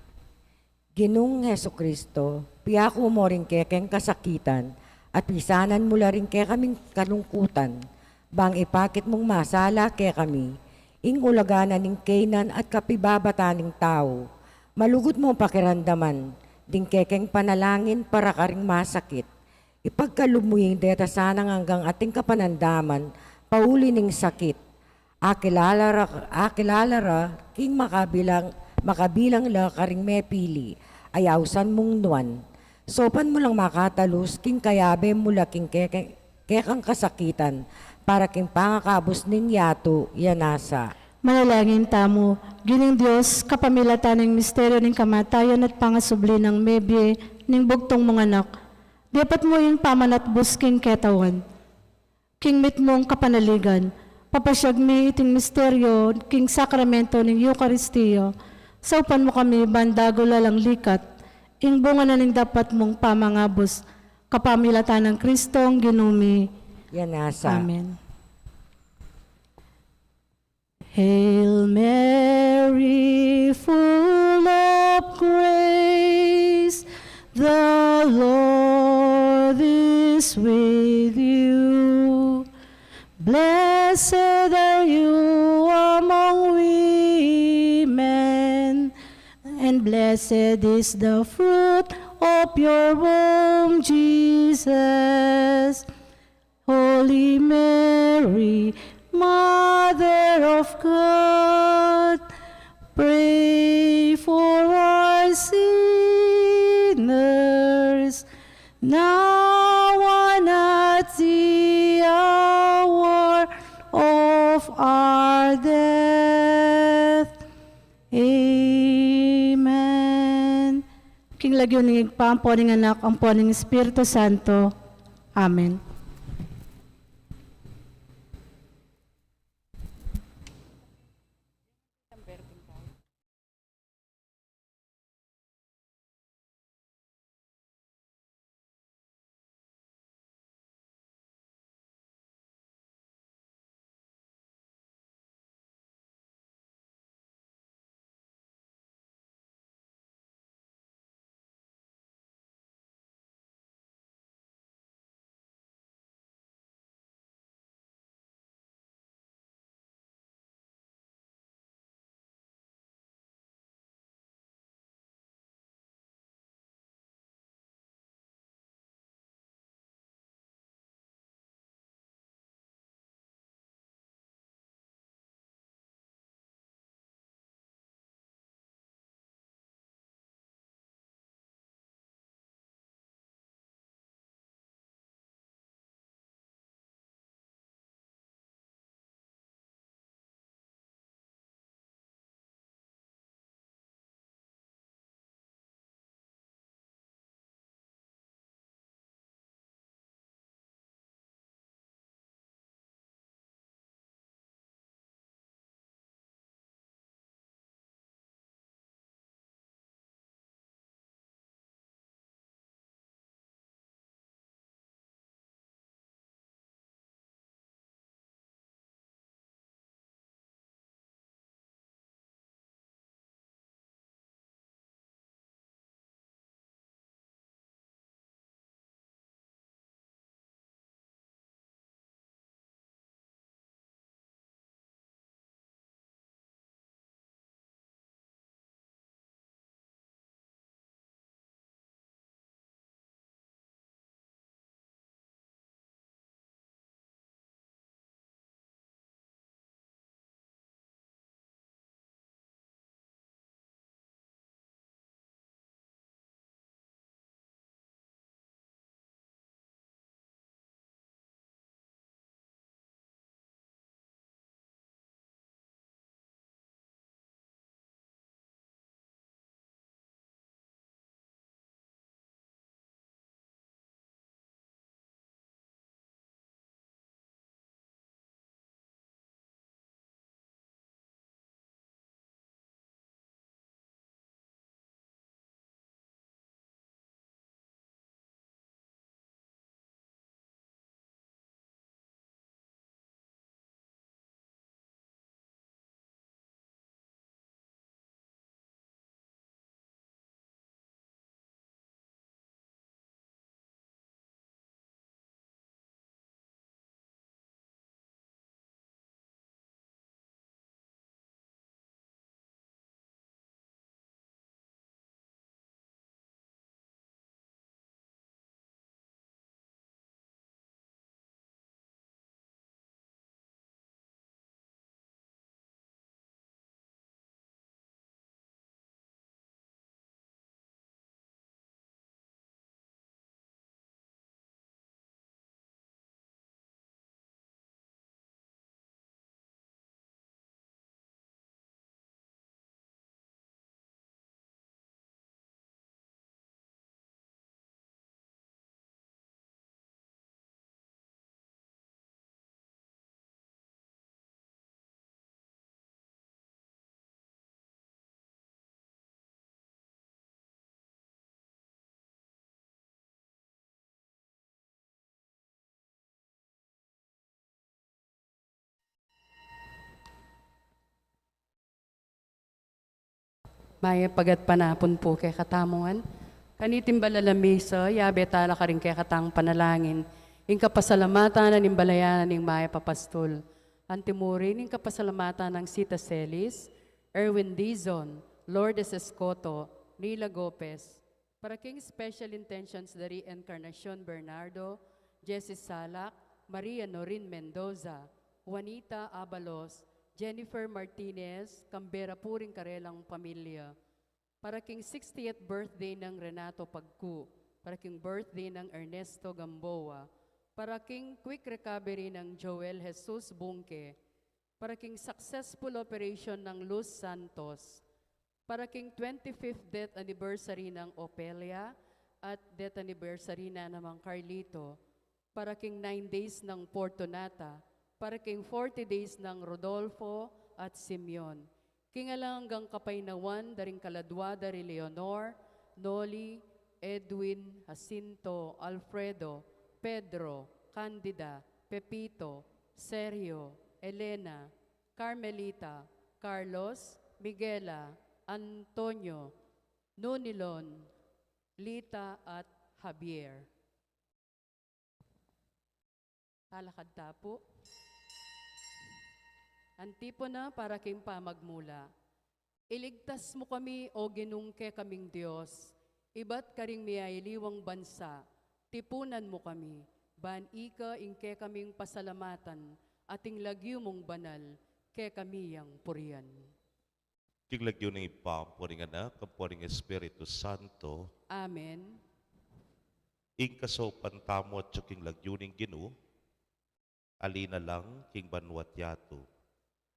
Ginung Jesucristo, piyaku mu ring kekeng kasakitan, at pisanan mu la ring kekaming kalungkutan, bang ipakit mung masala kekami ing ulaga na ning keynan at kapibabatan ning tau. Malugud mung pakiramdaman ding kekeng panalangin para karing masakit. Ipagkalub mu ing deta sanang anggang ating kapanamdaman pauli ning sakit. Akilala ra, akilala ra king makabilang, makabilang la karing mepili, ay ausan mung nuan. Saupan mu lang makatalus king kayabe mu la king keke-, kekang kasakitan, para king pangakabus ning yatu, yan nasa. Manalangin tamu. Ginung Dios, kapamilatan ning misteryo ning kamatayan at pangasubli nang mebie ning bugtung mung Anak, depat mu ing pamanatbus king ketawan. King mitmung kapanaligan, papasyag mi iting misteryo king sakramento ning Eukaristia, saupan mu kami ban dagul alang likat ing bunga na ning dapat mung pamangabus, kapamilatan nang Kristong Ginu mi. Yan nasa. Amen. Hail Mary, full of grace, the Lord is with you. Blessed are you among women, and blessed is the fruit of your womb, Jesus. Holy Mary, Mother of God, pray for us sinners, now and at the hour of our death. Amen. King lagyu ning Ibpa, ampo ning Anak, ampo ning Espiritu Santo. Amen. Mayap a gatpanapun pu kekatamu ngan. Kaniting balalamisa, yabe tala karing kekatang panalangin ing kapasalamatan na ning balayan na ning Mayap a Pastul. Antimurin ing kapasalamatan nang Sita Celis, Erwin Dizon, Lourdes Escoto, Nila Gopez, para king special intentions da ri Encarnacion Bernardo, Jessie Salak, Maria Norin Mendoza, Juanita Abalos, Jennifer Martinez, Canberra, puring karelang pamilya. Para king sixtieth birthday nang Renato Pagku, para king birthday nang Ernesto Gamboa, para king quick recovery nang Joel Jesus Bungke, para king successful operation nang Luz Santos, para king twenty-fifth death anniversary nang Opelia at death anniversary na namang Carlito, para king nine days nang Fortunata, para king forty days nang Rodolfo at Simeon. King alang anggang kapaynawan da ring kaladwa da ri Leonor, Noli, Edwin, Jacinto, Alfredo, Pedro, Candida, Pepito, Sergio, Elena, Carmelita, Carlos, Miguela, Antonio, Nunilon, Lita at Javier. Talakad ta pu. Antipona para king pamagmula. Iligtas mu kami, O Ginung kekaming Dios, ibat karing miyayaliwang bansa, tipunan mu kami, ban ika ing kekaming pasalamatan, at ing lagyu mung banal, kekami yang purian. King lagyu ning Ibpa, ampo ning Anak, ampo ning Espiritu Santo. Amen. Ing kasaupan tamu atyu king lagyu ning Ginu, ali na lang king banwa't yatu.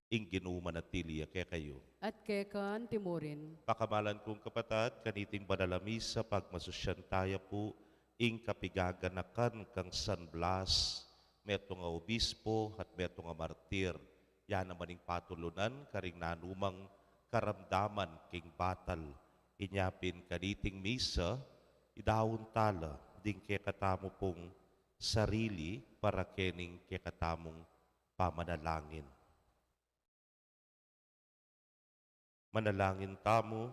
Ing Ginu manatili ya kekayu. At keka antimurin. Pakamalan kung kapatad, kaniting banal a misa, pagmasusyan taya pu ing kapigaganakan kang San Blas, metung a obispo at metung a martir. Ya naman ing patulunan karing nanumang karamdaman king batal. Inya pin kaniting misa, idaun tala ding kekatamu pung sarili para kening kekatamung pamanalangin. Manalangin tamu.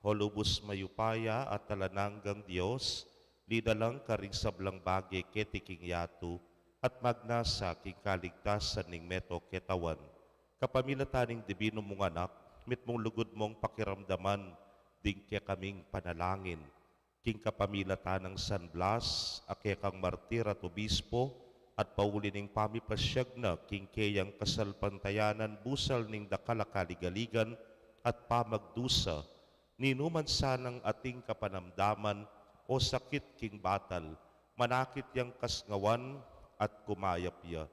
O lubus mayupaya at alang anggang Dios, linalang karing sablang bage keti king yatu at magnasa king kaligtasan ning meto ketawan. Kapamilatan ning Dibinu mung Anak, mitmung lugud mung pakiramdaman ding kekaming panalangin. King kapamilatan nang San Blas, a kekang martir at obispo, at pauli ning pamipasiag na king keyang kasalpantayanan busal ning dakal a kaligaligan at pamagdusa, ninuman sanang ating kapanamdaman o sakit king batal, manakit yang kasngawan at kumayap ya.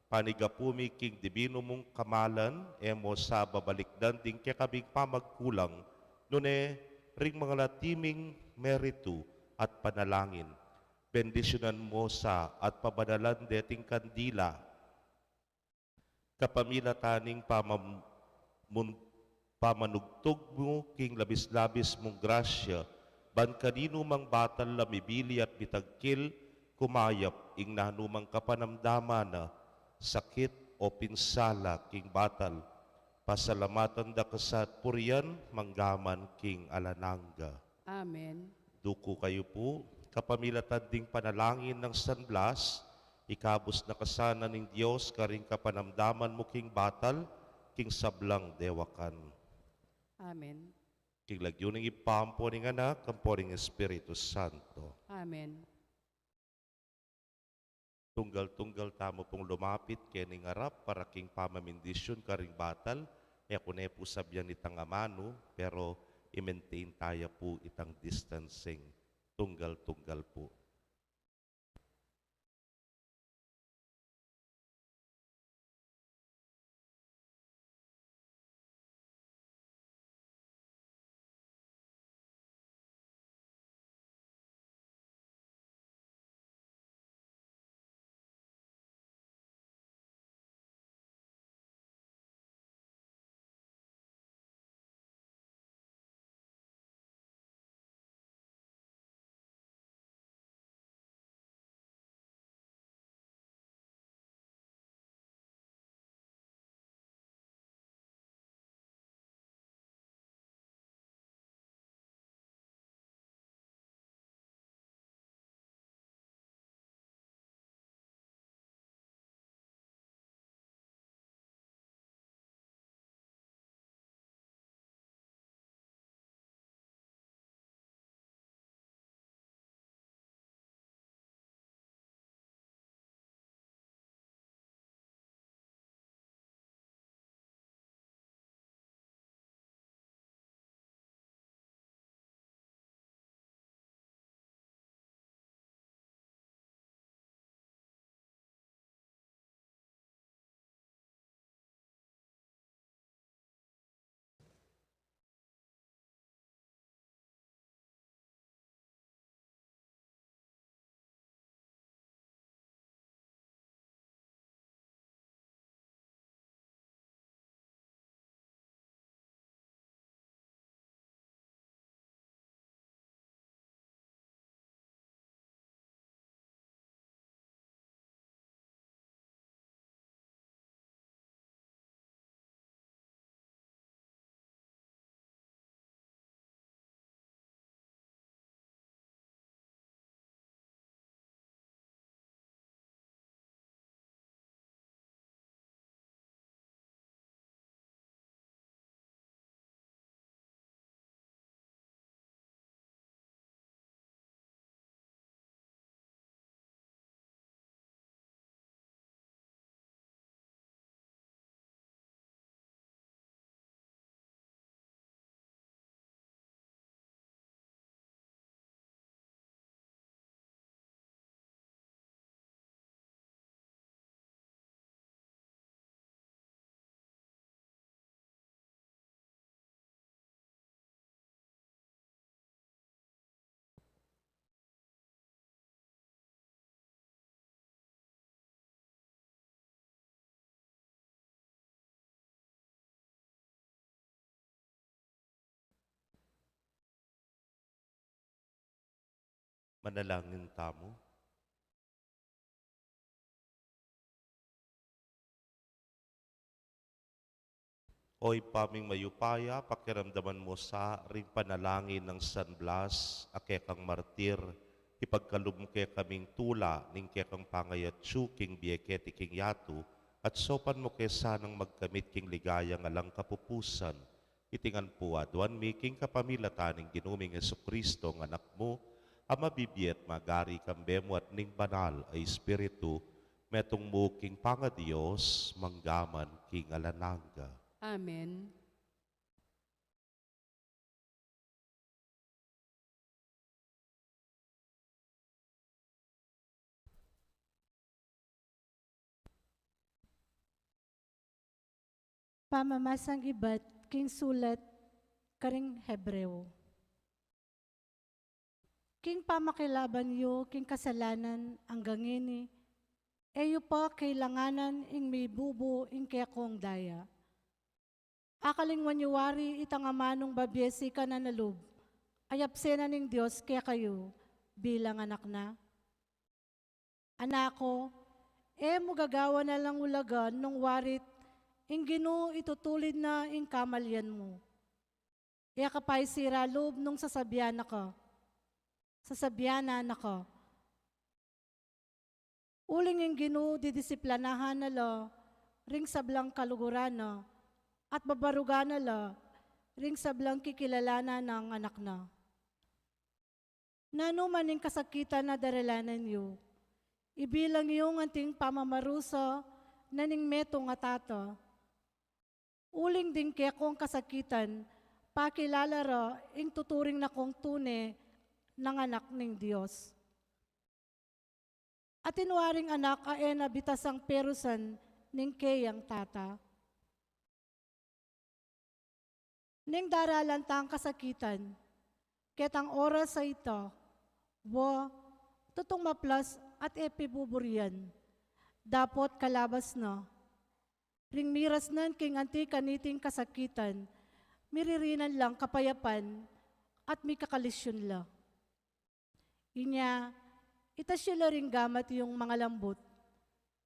Panigapu mi king Dibinu mung kamalan, e mo sa babalikdan ding kekaming pamagkulang, nune ring mangalati ming meritu at panalangin. Bendisyunan mo sa at pabanalan deting kandila. Kapamilatan ning pamam-, mun-, pamanugtug mu king labis-labis mung grasya, ban kaninumang batal a mibili at mitagkil, kumayap ing nanumang kapanamdaman na, sakit o pinsala king batal. Pasalamatan da ka sa at purian, manggaman king alang angga. Amen. Duku kayu pu, kapamilatan ding panalangin nang San Blas, ikabus na ka sana ning Dios karing kapanamdaman mu king batal, king sablang dewakan. Amen. King lagyu ning Ibpa, ampo ning Anak, ampo ning Espiritu Santo. Amen. Tunggal-tunggal tamu pung lumapit kening arap para king pamamindisyun karing batal, e ku ne pu sabian itang amanu, pero i-maintain taya pu itang distancing. Tunggal-tunggal pu. Manalangin tamu. O Ibpa ming mayupaya, pakiramdaman mu sa ring panalangin nang San Blas a kekang martir, ipagkalub mu kekaming tula ning kekang pangayatsu king bie keti king yatu, at saupan mu ke sanang magkamit king ligayang alang kapupusan. Iti ngan pu aduan mi king kapamilatan ning Ginu ming Jesucristo, a Anak mu, a mabibie at magari kambe mu at ning Banal a Espiritu, metung mu king pangaDios, mangga man king alang angga. Amen. Pamamasang ibat king sulat karing Hebreo. King pamakilaban yu king kasalanan anggang ngeni, e yu pa kailanganan ing mibubu ing kekong daya. Akalingwan yu wari itang amanung babie sikan a lub, a yapse na ning Dios kekayu bilang anak na? Anak ko, e mu gagawan alang ulagan nung wari't ing Ginu itutulid na ing kamalian mu. E ka pa isira lub nung sasabian na ka, sasabian na na ka. Uling ing Ginu didisiplinahan na la ring sablang kaluguran na, at babarugan na la ring sablang kikilalanan nang anak na. Nanu man ing kasakitan a daralanan yu, ibilang yu ngan anting pamamarusa na ning metung a tata. Uling ding kekong kasakitan, pakilala ra ing tuturing na kong tune nang anak ning Dios. Atin waring anak a e na bitasang perusan ning keyang tata. Neng daralan tang kasakitan, ketang oras a ita, wa, tutung maplas at e pibuburian. Dapot kalabas na, ring mirasnan king anti kaniting kasakitan, miririnan lang kapayapan at mikakalisyun la. Inya, itas yu la ring gamat yung mangalambut,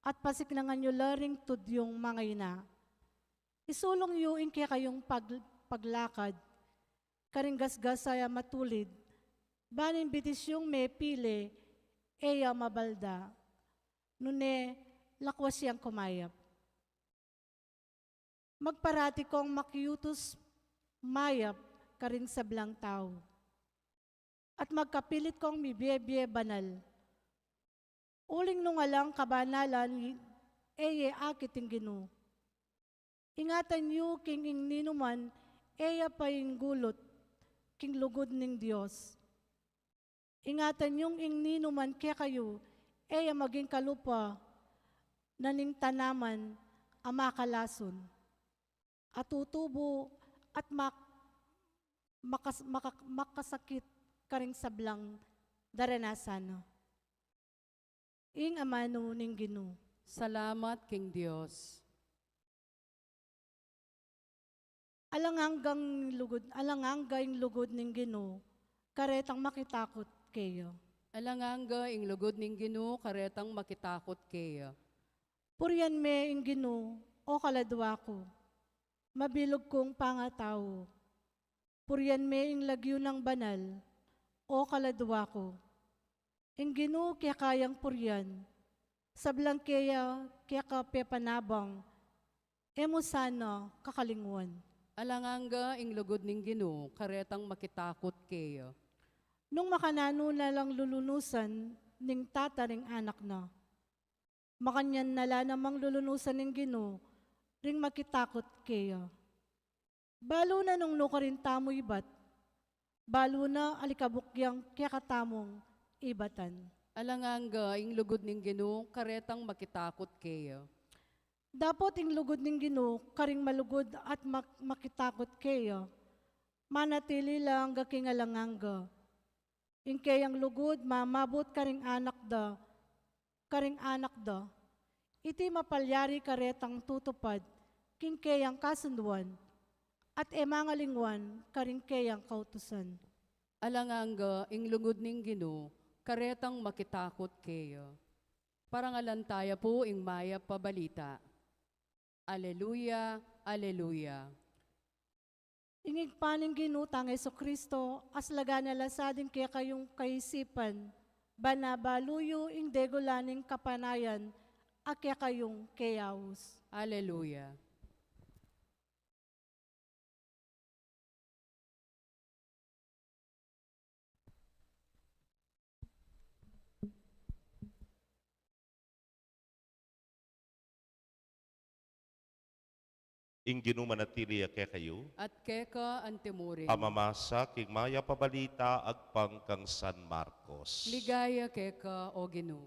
at pasiknangan yu la ring tud yung mangaina. Isulung yu ing kekayung pag-, paglakad karing gasgas a matulid, ban ing bitis yung mepile, e ya mabalda. Nune, lakwas yang kumayap. Magparati kong makiutus mayap karing sablang tau, at magkapilit kong mibie-bie banal. Uling nung alang kabanalan, e ye akit ing Ginu. Ingatan yu king ing ninuman e ya painggulut king lugud ning Dios. Ingatan yung ing ninuman kekayu e ya maging kalupa na ning tanaman a makalasun, a tutubu at mak-, makas-, maka-, makasakit karing sablang daranasan na. Ing amanu ning Ginu. Salamat king Dios. Alang anggang lugud, alang angga ing lugud ning Ginu, karetang makitakut keya. Alang angga ing lugud ning Ginu, karetang makitakut keya. Purian me ing Ginu, o kaladua ku, mabilug kung pangatau. Purian me ing lagyu nang banal, o kaladua ku. Ing Ginu kekayang purian, sablang keya keka pepanabang, e mu sana kakalingwan. Alang angga ing lugud ning Ginu, karetang makitakut keya. Nung makananu na lang lulunusan ning tata ring anak na, makanyan na la namang lulunusan ning Ginu ring makitakut keya. Balu na nung nukarin tamu ibat, balu na alikabuk yang kekatamung ibatan. Alang angga ing lugud ning Ginu, karetang makitakut keya. Dapot ing lugud ning Ginu, karing malugud at mak-, makitakut keya, manatili la angga king alang angga. Ing keyang lugud mamabut karing anak da, karing anak da. Iti mapalyari karetang tutupad king keyang kasunduan, at e mangalingwan karing keyang kautusan. Alang angga ing lugud ning Ginu, karetang makitakut keya. Parangalan taya pu ing mayap a balita. Aleluya, aleluya. Ing Ibpa ning Ginu tang Jesucristo, aslagan ya la sa ding kekayung kaisipan, ban mabalu yu ing degu la ning kapanayan a kekayung keyaus. Aleluya. Ing Ginu manatili ya kekayu. At keka antimurin. Pamamasa king mayap a balita agpang kang San Marcos. Ligaya keka, O Ginu.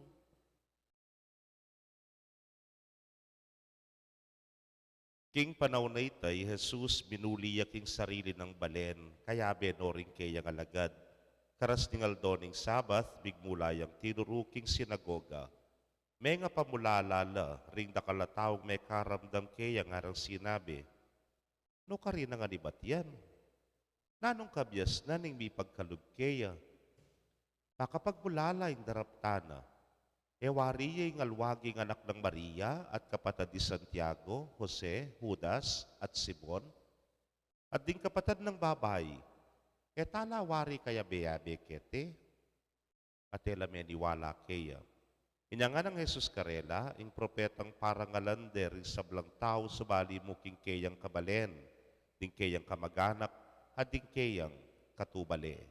King panaun a ita, i Jesus minuli ya king sarili nang balen, kayabe no ring keyang alagad. Karas ning aldo ning Sabat, migmula yang tinuru king sinagoga. Mengapamulala la ring dakal a taung mekaramdam keya, ngarang sinabi, "Nu karin ngan ibat yan? Nanung kabiasnan ning mipagkalub keya? Makapagmulala ing daraptan na. E wari ya ing alwaging anak nang Maria at kapatad di Santiago, Jose, Judas, at Simon? At ding kapatad nang babai, e tala wari kayabe-yabe keti?" At e la meniwala keya. Inya nganang Jesus karela, "Ing propetang parangalan de ring sablang tau subali mu king keyang kabalen, ding keyang kamaganak, at ding keyang katubale."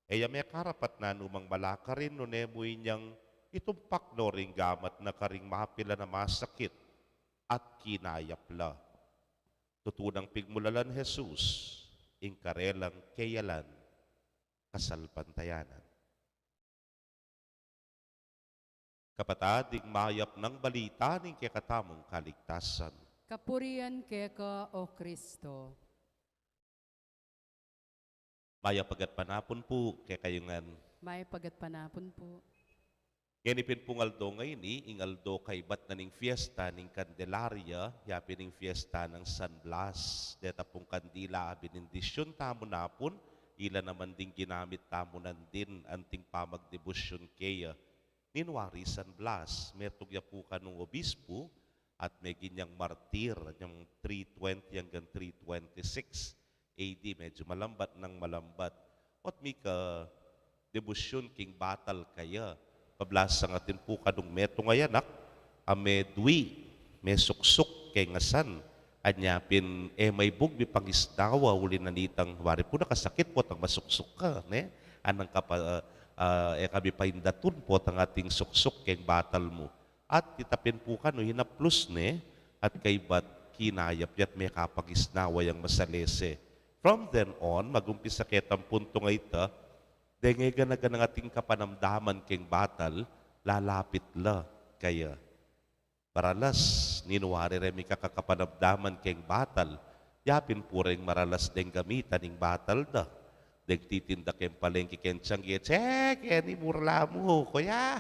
E ya mekarapat nanumang mala karin nune mu inyang itumpak no ring gamat na karing mapilan a masakit, at kinayap la. Tutu nang pigmulalan Jesus ing karelang keyalan kasalpantayanan. Kapatad, ing mayap nang balita ning kekatamung kaligtasan. Kapurian keka, O Kristo. Mayap a gatpanapun pu kekayu ngan. Mayap a gatpanapun pu. Ngeni pin pung aldo ngeni, ing aldo kaybat na ning fiesta ning Candelaria, ya pin ing fiesta nang San Blas. Deta pung kandila a binendisyun tamu napun, ila naman ding ginamit tamu nandin anting pamagdebosyun keya. Ning wari San Blas, metung ya pu kanung obispu, at meging yang martir, yang three twenty hanggang three twenty-six A D, medyu malambat nang malambat. Ot mika debosyun king batal kaya. Pablasang atin pu kanung metung a anak a medui, mesuksuk keng asan. Anya pin e maibug mipangisnawa uli na nitang wari pu nakasakit potang masuksuk ka, ne? Anang kapa, ah, e ka mipaindatun potang ating suksuk keng batal mu. At ita pin pu kanu hinaplus ne, at kaybat kinayap ya't mekapangisnawa yang masalese. From then on, magumpisa ketang puntung a ita, deng e gana-ganang ating kapanamdaman keng batal, lalapit la kaya. Maralas, ninu wari reng mikakakapanamdaman keng batal, ya pin pu reng maralas deng gamitan ing batal da. Deng titinda keng palengke keng tiangge, "Che, keni mura la mu, kuya."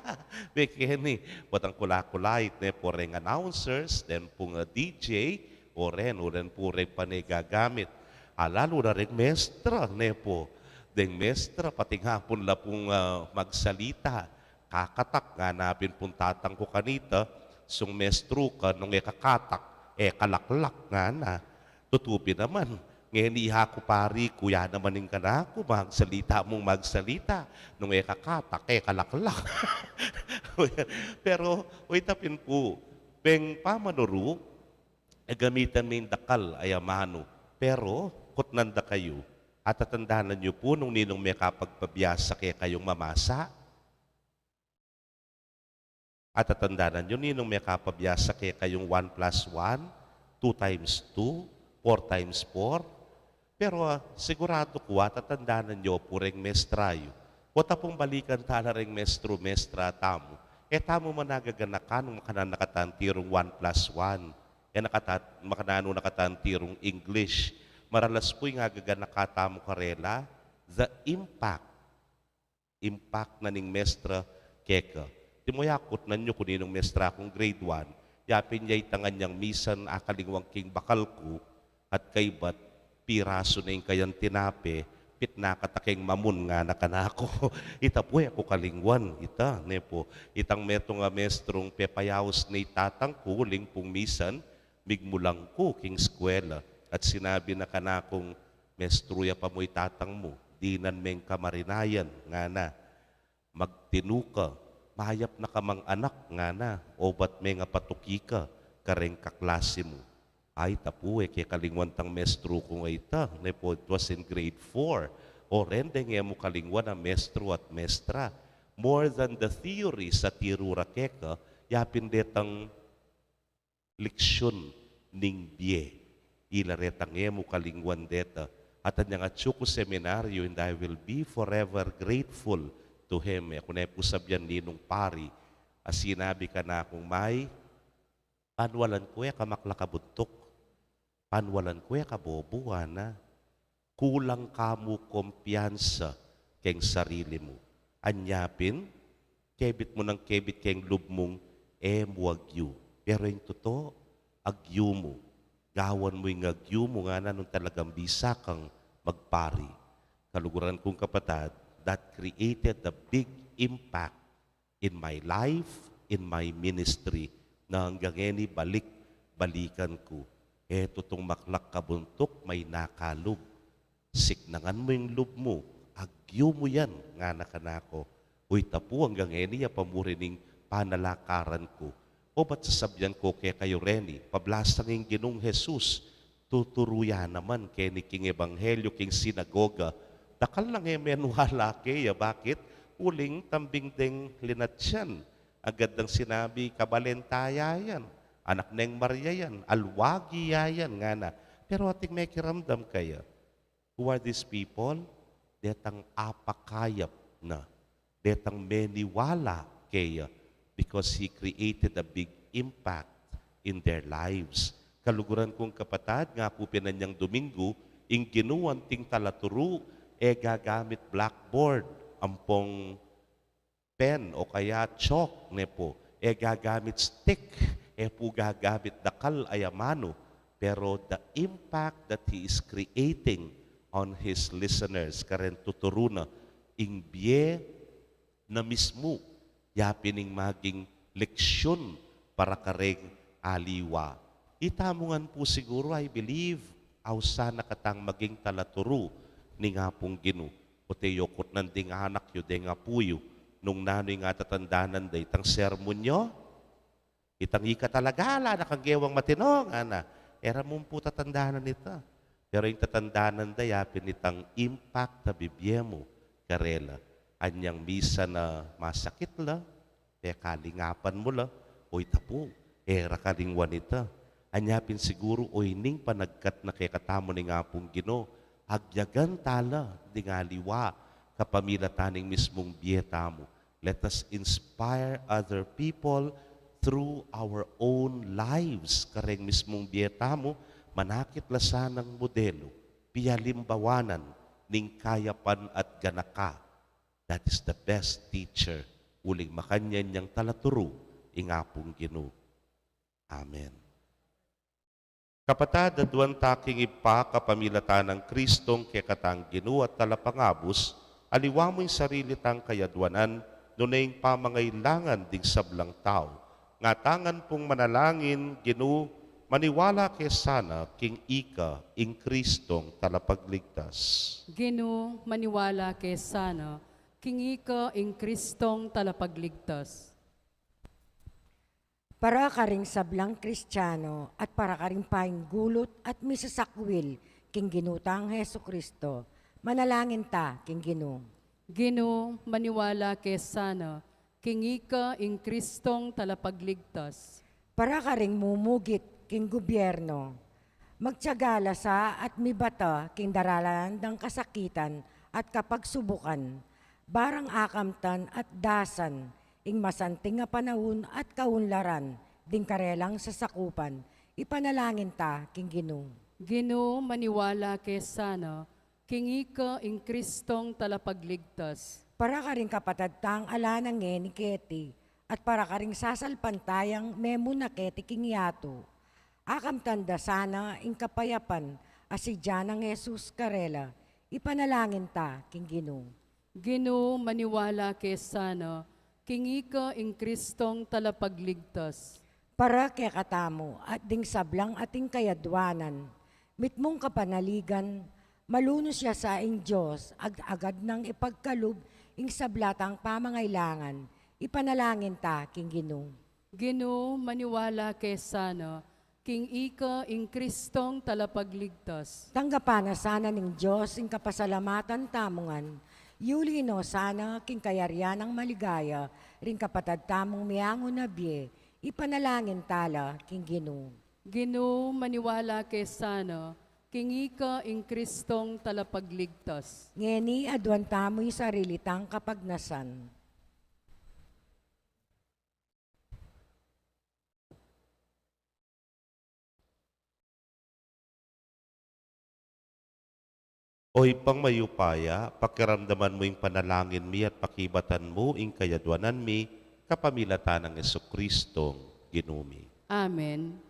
Be keni, potang kula-kulait ne pu reng announcers, den pung, ah, D J, o ren, o ren pu reng pane gagamit. Alalu na reng mestra ne pu. Deng mestra, pati nga pun la pung, ah, magsalita. Kakatak, ngana pin pung tatang ku kanita, "Sung mestru ka, nung e ka katak, e ka laklak," ngana. Tutu pin naman, ngeni ha ku pari ku, ya naman ing kanaku, magsalita mung magsalita, nung e ka katak, e ka laklak. Pero, o ita pin pu, peng pamanuru, e gamitan me ing dakal a amanu. Pero, kutnan da kayu, atatandanan yu pu nung ninung mekapagpabiasa kekayung mamasa? Atatandanan yu ninung mekapabiasa kekayung one plus one, two times two, four times four? Pero, ah, siguradu ku atatandanan yu pu reng mestra yu. Pota pung balikan tala reng mestru, mestra tamu. E tamu man agaganakan nung makananu na katamu tirung one plus one. E na kata-, makananu na katamu tirung English. Maralas pu ing agaganakan tamu karela, the impact impact na ning mestra keka. Antimo ya, kutnan yu ku ninung mestra kung grade one, ya pin ya itangan yang misan akalingwang king bakal ku, at kaybat pirasu na ing kayang tinape, Pitnaka ta keng mamun, ngana kanaku. Ita pu e ku kalingwan, ita, ne pu. Itang metung a mestrung pepayaus ne i tatang ku, uling pung misan, migmulan ku king eskwela. At sinabi na kanakung, "Mestru, ya pa mu i tatang mu, dinan meng kamarinayan," ngana. "Magtinu ka, mayap na ka mang anak," ngana, "obat meng apatuki ka kareng kaklasi mu." Ay, ita pu e ke kalingwan tang mestru kung ita, ne pu, it was in grade four. O ren, deng e mu kalingwan a mestru at mestra. More than the theory, sa tiru ra keka, yapin detang leksyun ning bie. Ila retang e mu kalingwan deta. At anyang atyu ku seminaryo, and I will be forever grateful to him. E ku ne pu sabian ninung pari a sinabi kanakung, "May, panwalan ku e ka maklak a buntuk. Panwalan ku e ka bobo," ngana. "Kulang ka mu kumpiyansa keng sarili mu. Anya pin, kebit mu nang kebit keng lub mung e mu agyu. Pero ing tutu, agyu mu. Gawan mu ing agyu mu," ngana, "nung talagang bisa kang magpari." Kaluguran kung kapatad, that created a big impact in my life, in my ministry, na anggang ngeni balik-balikan ku. "E tutung maklak ka buntuk, may nakalub. Siknangan mu ing lub mu, agyu mu yan," ngana kanaku. O ita pu, anggang ngeni ya pa mu rin ing panalakaran ku. Obat sasabian ku kekayu reni, pablasang ing Ginung Jesus, tuturu ya naman keni king ebanghelyo, king sinagoga. Dakal nang e meniwala keya, bakit? Uling tambing deng linatyan. Agad dang sinabi, "Kabalenta ya yan, anak neng Maria yan, alwagi ya yan," ngana. Pero ating mekiramdam kaya, who are these people? Detang apakayap na, detang meniwala keya, because he created a big impact in their lives. Kaluguran kung kapatad, ngaku pin anyang Domingo, ing Ginu anting talaturu, e gagamit blackboard ampong pen o kaya chalk, ne pu. E gagamit stick, e pu gagamit dakal a amanu. Pero the impact that he is creating on his listeners, karen tuturu na, ing bie na mismu, ya pin ing maging leksyun para kareng aliwa. Ita mu ngan pu siguru, I believe, ausan na katang maging talaturu ning Apung Ginu. Ote yu kutnan ding anak yu, deng apu yu, nung nanu ing atatandanan da itang sermon yu? Itang ika talaga, ala na kang gewang matinu, ngana. E ra mu pu tatandanan ita. Pero ing tatandanan da, ya pin itang impact a bibie mu karela. Anyang misan a masakit la, pekalingapan mu la, o ita pu, e ra kalingwan ita. Anya pin siguru, o ining panagkat na kekatamu ning Apung Ginu, agyagan ta la ding aliwa kapamilatan ning mismung bie tamu. Let us inspire other people through our own lives. Kareng mismung bie tamu, manakit la sanang modelu, pialimbawanan ning kayapan at ganaka. That is the best teacher. Uling makanyan yang talaturu ing Apung Ginu. Amen. Kapatad, aduan ta king Ibpa kapamilatan nang Kristong kekatang Ginu at Talapangabus, aliwa mu ing sarili tang kayadwanan, nune ing pamangailangan ding sablang tau. Nga ta ngan pung manalangin, Ginu, maniwala ke sana king ika ing Kristong Talapagligtas. Ginu, maniwala ke sana king ika ing Kristong Talapagligtas. Para karing sablang Kristiano at para karing paingulut at misasakwil king Ginu tang Jesucristo, manalangin ta king Ginu. Ginu, maniwala ke sana king ika ing Kristong Talapagligtas. Para karing mumugit king gubyerno, magtiyaga la sa at mibata king daralan dang kasakitan at kapagsubukan, barang akamtan at dasan ing masanting a panaun at kaunlaran ding karelang sasakupan, ipanalangin ta king Ginu. Ginu, maniwala ke sana king ika ing Kristong Talapagligtas. Para karing kapatad tang ala na ngeni keti, at para karing sasalpantayang memuna keti king yatu, akamtan da sana ing kapayapan a sidya nang Jesus karela, Ipanalangin ta king Ginu. Ginu, maniwala ke sana, king ika ing Kristong talapagligtas. Para kekatamu, at ding sablang ating kayadwanan, mitmung kapanaligan, malunus ya sa ing Dios, ag-agad nang ipagkalub ing sabla tang pamangailangan, ipanalangin ta king Ginu. Ginu, maniwala ke sana, king ika ing Kristong talapagligtas. Tanggapan na sana ning Dios ing kapasalamatan tamu ngan, yuli no sana king kayarian nang maligaya, ring kapatad tamung miangu na bie, ipanalangin tala king Ginu. Ginu, maniwala ke sana, king ika ing Kristong talapagligtas. Ngeni aduan tamu ing sarili tang kapagnasan. O Ibpang mayupaya, pakiramdaman mu ing panalangin mi at pakibatan mu ing kayadwanan mi, kapamilatan nang Jesucristong Ginu mi. Amen.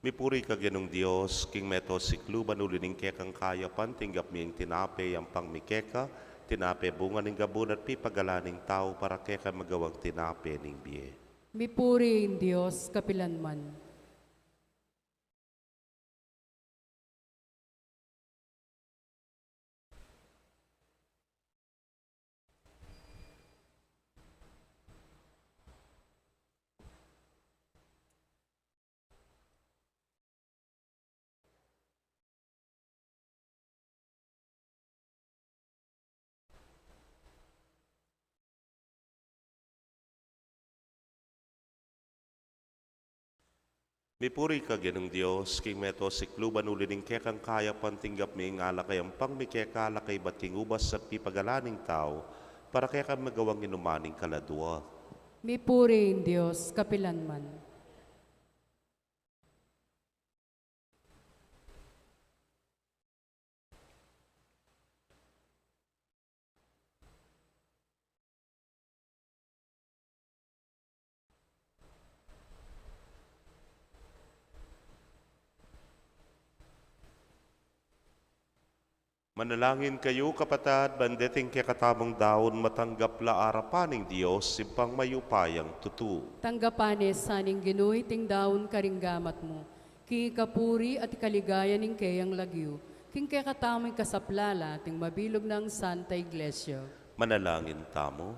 Mipuri ka Ginung Dios, king meto sikluban uli ning kekang kayapan, tinggap mi ing tinape, yampang mi keka, tinape bunga ning gabun at pipagalan ning tau, para keka magawang tinape ning bie. Mipuri ing Dios kapilanman. Mipuri ka Ginung Dios, king meto sikluban uli ning kekang kayapan, tinggap mi ing alak a yampang mi keka, alak a ibat king ubas at pipagalan ning tau, para keka magawang inuman ning kaladua. Mipuri ing Dios kapilanman. Manalangin kayu, kapatad, ban deting kekatamung daun matanggap la arapan ning Dios, Ibpang mayupayang tutu. Tanggapan ne sa ning Ginu iting daun karing gamat mu, king ikapuri at ikaligaya ning keyang lagyu, king kekatamung ikasaplala at ning mabilug nang Santa Iglesia. Manalangin tamu.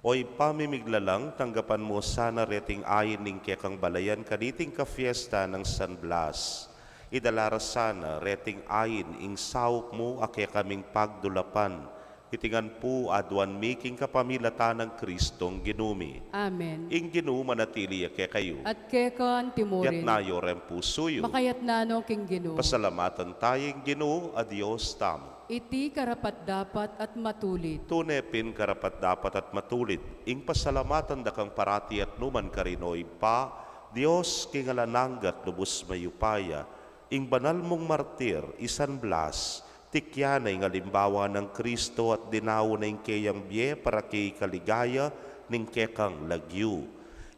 O Ibpa ming miglalang, tanggapan mu sana reting ain ning kekang balayan kaniting kafiesta nang San Blas. Idala ra sana reting ain ing saup mu a kekaming pagdulapan. Iti ngan pu aduan mi king kapamilatan nang Kristong Ginu mi. Amen. Ing Ginu manatili ya kekayu. At keka antimurin. Yatna yu reng pusu yu. Makayatna no king Ginu. Pasalamatan taya ing Ginu a Dios tamu. Iti karapat-dapat at matulid. Tune pin karapat-dapat at matulid ing pasalamatan da kang parati at numan karin, O Ibpa, Dios king alang angga at lubus mayupaya. Ing banal mung martir i San Blas, tikyan na ing alimbawa nang Kristo at dinaun na ing keyang bie para king ikaligaya ning kekang lagyu.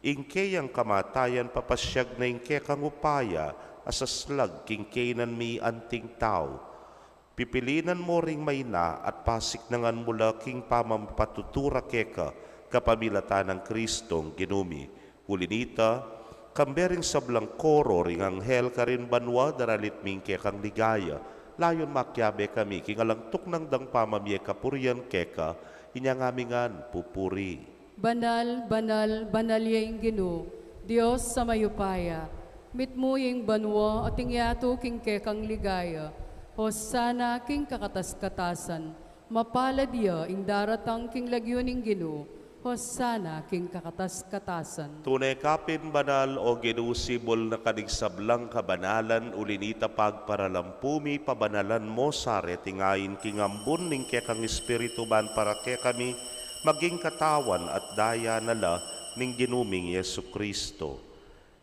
Ing keyang kamatayan papasyag na ing kekang upaya a saslag king keynan mi anting tau. Pipilinan mo ring maina at pasiknangan mu la king pamamipatutu ra keka kapamilatan nang Kristong Ginu mi. Uli nita, kambe ring sablang koro ring anghel karin banua, daralit mi ing kekang ligaya, layun makiabe kami king alang tuknang dang pamamie kapurian keka, inya ngami ngan pupuri. Banal, banal, banal ya ing Ginu, Dios a mayupaya. Mitmu ya ing banua at ing yatu king kekang ligaya. Hosana king kakatas-katasan. Mapalad ya ing daratang king lagyu ning Ginu. Hosana king kakatas-katasan. Tune ka pin banal, o Ginu, sibul na ka ning sablang kabanalan, uli nita pagparalampu mi, pabanalan mu sa reting ain king ambun ning kekang Espiritu ban para kekami maging katawan at daya na la ning Ginu ming Jesucristo.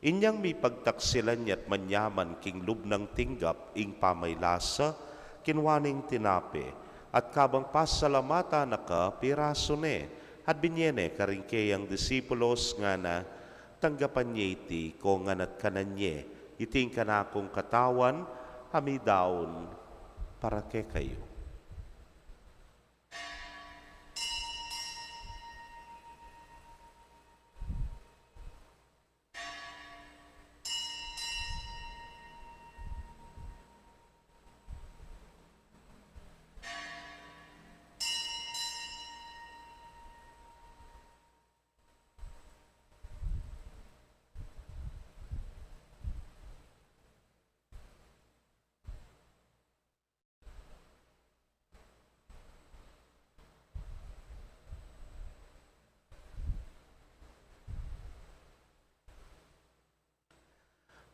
Inyang mipagtaksilan ya't manyaman king lub nang tinggap ing pamaylasa, kinua ne ing tinape, at kabang pasalamatan na ka, pirasu ne, at binye ne karing keyang disipulos, ngana: Tanggapan ye iti ikongan at kanan ye, iti ing kanakung katawan, a midaun para kekayu.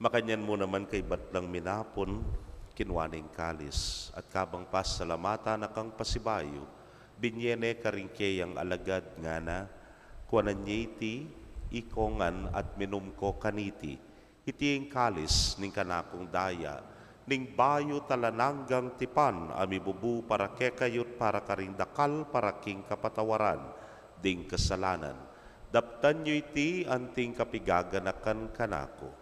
Makanyan mu naman kaybat lang minapun, kinua ne ing kalis, at kabang pasalamatan na kang pasibayu, binye ne karing keyang alagad, ngana: Kuanan ye iti ikongan at minum ko kaniti, iti ing kalis ning kanakung daya, ning bayu at alang anggang tipan, a mibubu para kekayu't para karing dakal para king kapatawaran ding kasalanan. Daptan yu iti anting kapigaganakan kanaku.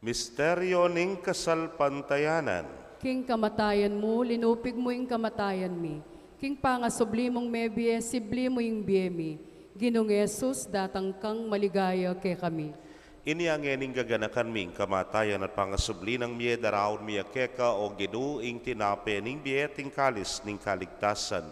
Misteryo ning kasalpantayanan. King kamatayan mu, linupig mu ing kamatayan mi. King pangasubli mung mebie, sibli mu ing bie mi. Ginung Jesus, datang kang maligaya kekami. Inya ngening gaganakan mi ing kamatayan at pangasubli nang mie, daraun mi ya keka, o Ginu, ing tinape ning bie at ing kalis ning kaligtasan.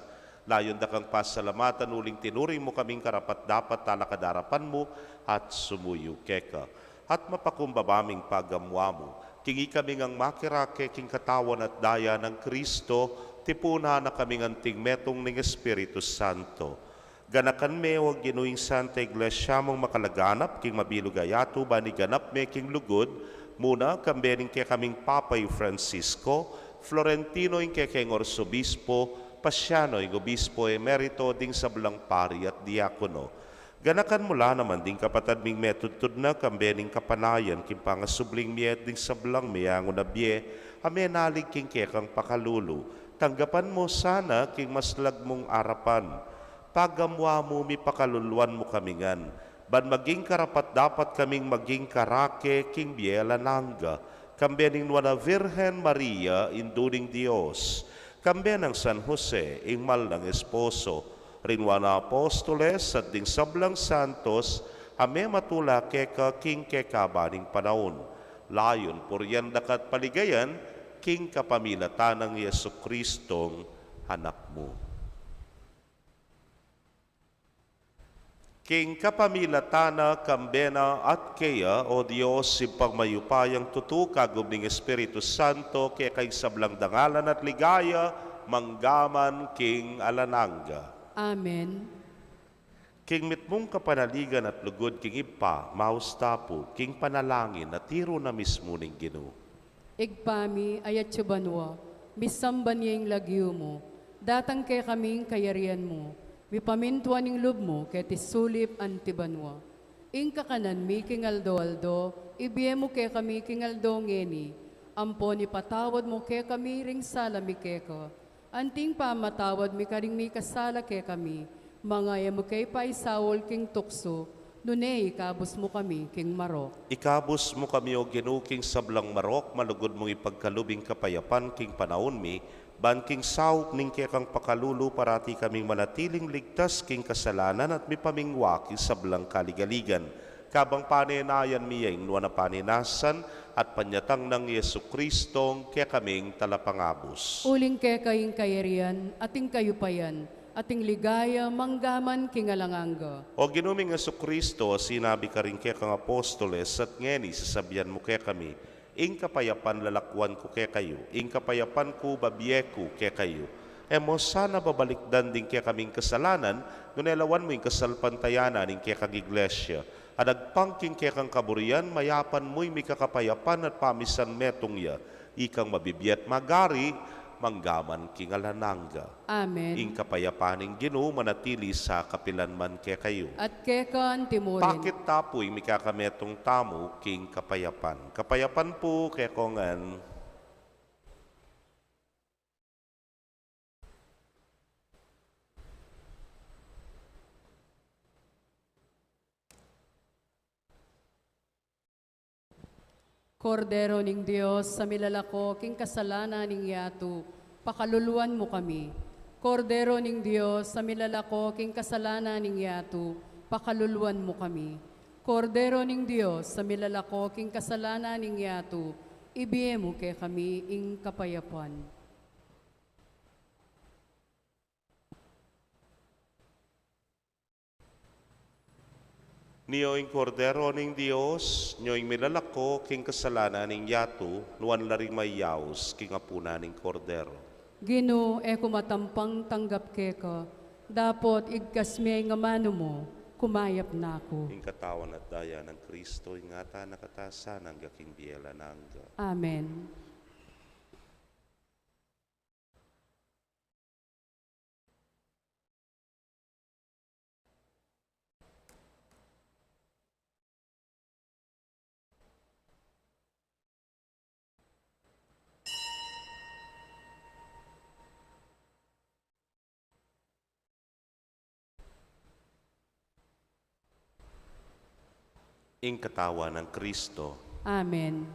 Layun da kang pasalamatan uling tinuring mu kaming karapat-dapat talakad king arapan mu at sumuyu keka. At mapakumbaba ming pagamuan mu king ikami ngang makirake king katawan at daya nang Kristo, tipunan na kaming anting metung ning Espiritu Santo. Ganakan me, o Ginu, ing Santa Iglesia mung makalaganap king mabilug a yatu, ban iganap me king lugud, muna kambe ning kekaming Papa i Francisco, Florentino ing kekeng Arsobispo, Pasiano ing Obispo Emerito, ding sablang pari at diakono. Ganakan mu la naman ding kapatad ming metudtud na kambe ning kapanayan king pangasubling mie at ding sablang meangu na bie a menalig king kekang pakalulu. Tanggapan mu sana king maslag mung arapan. Pagamuan mu, mipakaluluan mu kami ngan, ban maging karapat-dapat kaming maging karake king bie alang angga, kambe ning Nuan a Virgen Maria, Indu ning Dios, kambe nang San Jose, ing mal nang esposo, ring Nuan a Apostoles, at ding sablang santos a mematula keka king kekaban ning panaun. Layun purian da ka at paligayan king kapamilatan nang Jesucristong Anak mu. King kapamilatan na, kambe na, at keya, o Dios, Ibpang mayupayang tutu, kagum ning Espiritu Santo, keka ing sablang dangalan at ligaya, mangga man king alang angga. Amen. King mitmung kapanaligan at lugud king Ibpa, maus ta pu king panalangin a tiru na mismu ning Ginu. Ibpa mi, a atsu banua, misamban ya ing lagyu mu, datang kekami ing kayarian mu, mipamintuan ing lub mu keti sulip anti banua. Ing kakanan mi king aldo-aldo, ibie mu kekami king aldo ngeni, ampon ipatawad mu kekami ring sala mi keka, anti ing pamamatawad mi karing mikasala kekami, manga e mu ke paisaul king tuksu, Nune ikabus mu kami king marok. Ikabus mu kami, O Ginu, king sablang marok, malugud mung ipagkalub ing kapayapan king panaun mi, ban king saup ning kekang pakalulu parati kaming manatiling ligtas king kasalanan at mipamingwa king sablang kaligaligan. Kabang panenayan mi ya ing nuan a panenasan at panyatang nang Jesucristo, kekaming talapangabus. Uling keka ing kayarian, at ing kayupayan, at ing ligaya, manggaman king alang angga. O Ginu ming Jesucristo, sinabi karing kekang apostoles, at ngeni sasabian mu kekami, ing kapayapan lalakwan ku kekayu, ing kapayapan ku babie ku kekayu. E mu sana babalikdan ding kekaming kasalanan, nune lawan mu ing kasalpantayanan ning kekang iglesia. At agpang king kekang kaburian, mayapan mu ing mikakapayapan at pamisan metung ya, ikang mabibie at magari, manggaman king alang angga. Amen. Ing kapayapan ning Ginu manatili sa kapilan man kekayu. At keka anti mu rin. Pakit ta pu ing mikakametung tamu king kapayapan. Kapayapan pu kekongan. Kordero ning Dios, a milalako king kasalanan ning yatu, pakaluluan mu kami. Kordero ning Dios, a milalako king kasalanan ning yatu, pakaluluan mu kami. Kordero ning Dios, a milalako king kasalanan ning yatu, ibie mu kekami ing kapayapan. Nyo ing Kordero ning Dios, nyo ing milalako king kasalanan ning yatu, nuan la ring mayaus king apunan ning Kordero. Ginu, e ku matampang tanggap keka, dapot igkas me ing amanu mu, kumayap na ku. Ing katawan at daya nang Kristo, ingatan na katamu sana angga king bie alang angga. Amen. Ing katawan nang Kristo. Amen.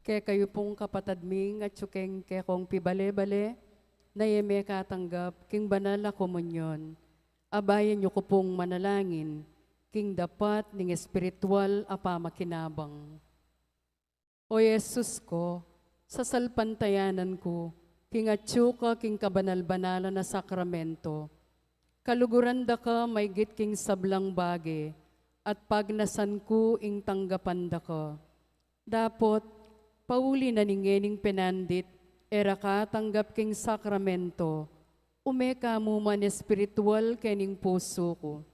Kekayu pung kapatad ming atyu keng kekong pibale-bale, na e mekatanggap king banal a komunyon, abayan yu ku pung manalangin king dapat ning espiritual a pamakinabang. O Jesus ku, sasalpantayanan ku king atyu ka king kabanal-banalan a sakramento. Kaluguran da ka maygit king sablang bage, at pagnasan ku ing tanggapan da ka. Dapot, Pauli na ning ngening penandit, e ra ka tanggap king sakramento, ume ka mu man espiritual kening pusu ku.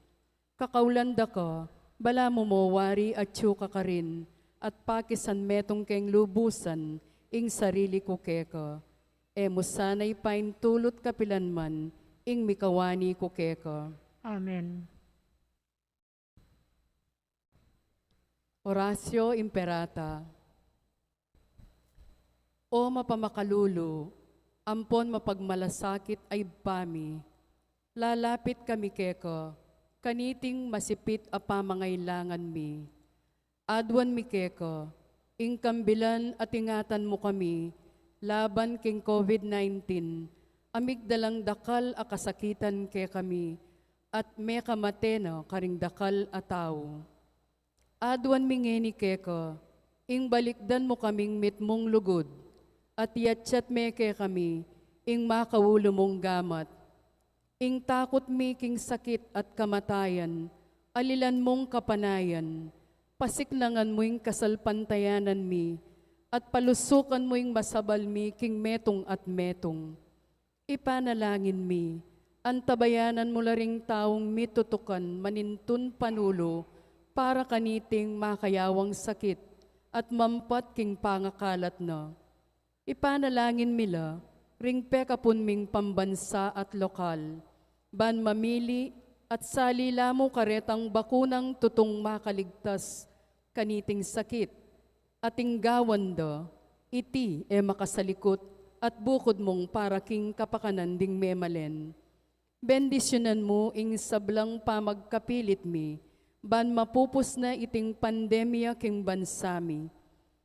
Kakaulan da ka, balamu mo wari atyu ka karin, at pakisan metung keng lubusan ing sarili ku keka. E mu sana ipaintulut kapilanman ing mikawani ku keka. Amen. Oratio Imperata. O mapamakalulu, ampon mapagmalasakit a Ibpa mi, lalapit kami keka, kaniting masipit a pamangailangan mi. Aduan mi keka, ing kambilan at ingatan mu kami, laban king COVID nineteen, a migdalang dakal a kasakitan kekami, at mekamate na karing dakal a tau. Aduan mi ngeni keka, ing balikdan mu kaming mitmung lugud, at yatyat me kekami, ing makaulu mung gamat. Ing takut mi king sakit at kamatayan, alilan mung kapanayan, pasiknangan mu ing kasalpantayanan mi, at palusukan mu ing masabal mi king metung at metung. Ipanalangin mi, antabayanan mu la ring taung mitutukan manintun panulu para kaniting makayawang sakit at mampat king pangakalat na. Ipanalangin mi la ring pekapun ming pambansa at lokal, ban mamili at sali la mu karetang bakunang tutung makaligtas kaniting sakit, at ing gawan da, iti e makasalikut at bukud mung para king kapakanan ding memalen. Bendisyunan mu ing sablang pamagkapilit mi, ban mapupus na iting pandemya king bansa mi.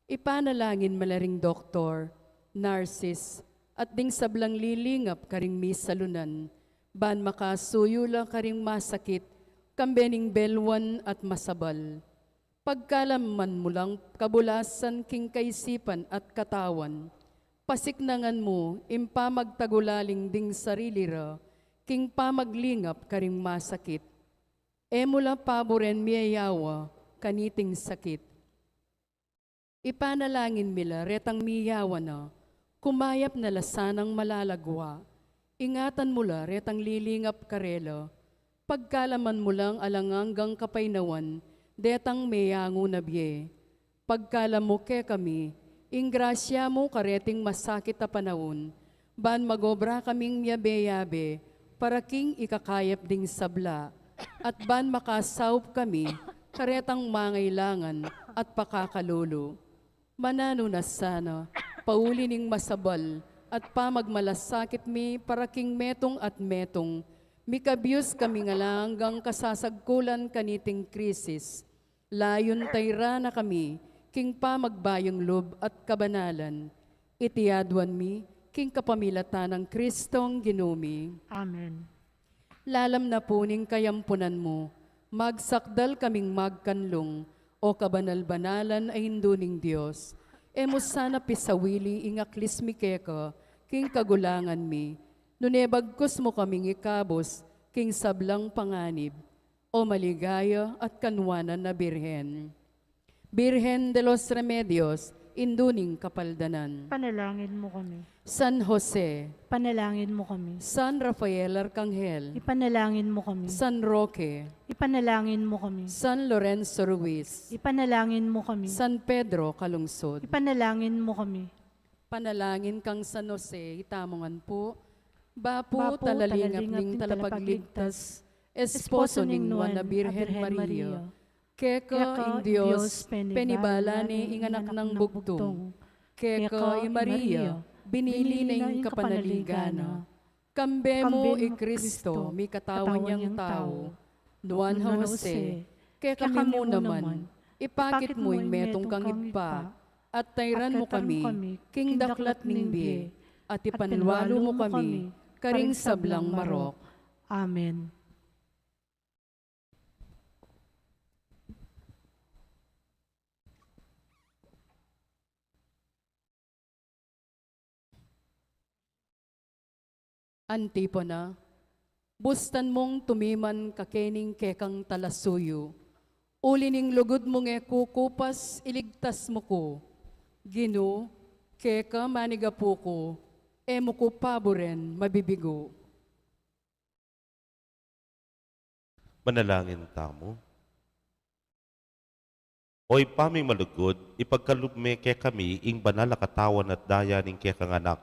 Ipanalangin mu la ring doktor, narsis, at ding sablang lilingap karing misalunan, ban makasuyu la karing masakit, kambe ning belwan at masabal. Pagkalaman mu lang kabulasan king kaisipan at katawan, pasiknangan mu ing pamagtagulaling ding sarili ra king pamaglingap karing masakit. E mu la paburen miyayawa kaniting sakit. Ipanalangin mi la retang miyawa na, kumayap na la sanang malalagwa. Ingatan mu la retang lilingap karela. Pagkalaman mu lang alang anggang kapaynawan detang meyangu na bie. Pagkalam mu kekami ing grasya mu kareting masakit a panaun, ban magobra kaming miyabe-yabe para king ikakayap ding sabla, at ban makasaup kami karetang mangailangan at pakakalulu. Mananu na sana, pauli ning masabal at pamagmalasakit mi para king metung at metung, mikabyus kaming alang anggang kasasagkulan kaniting krisis. Layun tayran na kami king pamagbayung lub at kabanalan. Iti aduan mi king kapamilatan nang Kristong Ginu mi. Amen. Lalam na pu ning kayampunan mu, magsakdal kaming magkanlung, O kabanal-banalan a Indu ning Dios. E mu sana pisawili ing aklis mi keka king kagulangan mi, nune bagkus mu kaming ikabus king sablang panganib. O maligaya at kanwanan a Birhen. Birhen de los Remedios, Indu ning Kapaldanan. Panalangin mu kami. San Jose. Panalangin mu kami. San Rafael Arcangel. Ipanalangin mu kami. San Roque. Ipanalangin mu kami. San Lorenzo Ruiz. Ipanalangin mu kami. San Pedro Calungsod. Ipanalangin mu kami. Panalangin kang San Jose, itamu ngan pu. Bapu, Bapu, talalingap ning talapagligtas, esposo ning nuan a Birhen Maria. Keka ing Dios penibala ne ing anak nang bugtung. Keka i Maria binili na ing kapanaligan na. Kambe mu i Kristo, mikatawan yang tau. Nuan a Jose, kekami mu naman, ipakit mu ing metung kang Ibpa, at tayran mu kami king daklat ning bie, at ipanwalu mu kami karing sablang marok. Amen. Antipona. Bustan mung tumiman ka kening kekang talasuyu. Uli ning lugud mung e kukupas, iligtas mu ku. Ginu, keka manigapu ku, e mu ku paburen mabibigu. Manalangin tamu. O Ibpa ming malugud, ipagkalub me kekami ing banal a katawan at daya ning kekang Anak,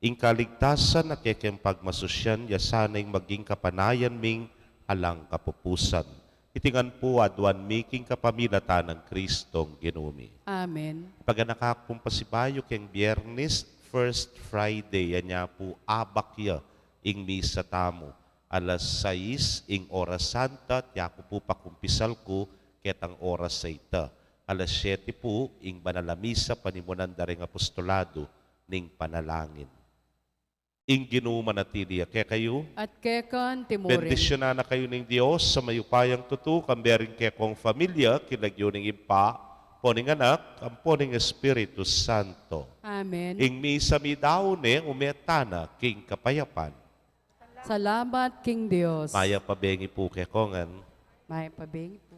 ing kaligtasan a kekeng pagmasusyan, ya sana ing maging kapanayan ming alang kapupusan. Iti ngan pu aduan mi king kapamilatan nang Kristong Ginu mi. Amen. Paganaka kung pasibayu keng Biyernes, First Friday, anya pu abak ya ing misa tamu. Alas sais ing oras santa, tiaku pu pakumpisal ku ketang oras a ita. Alas siyete pu ing banal a misa, panimunan da ring apostolado ning panalangin. Ing Ginu manatili ya kekayu. At keka naman mu rin. Bendisyunan na kayu ning Dios a mayupayang tutu, kambe ring kekong familia, king lagyu ning Ibpa, ampo ning Anak, ampo ning Espiritu Santo. Amen. Ing misa mi daun ne, ume tana king kapayapan. Salamat king Dios. Mayap a bengi pu kekongan. Mayap a bengi pu.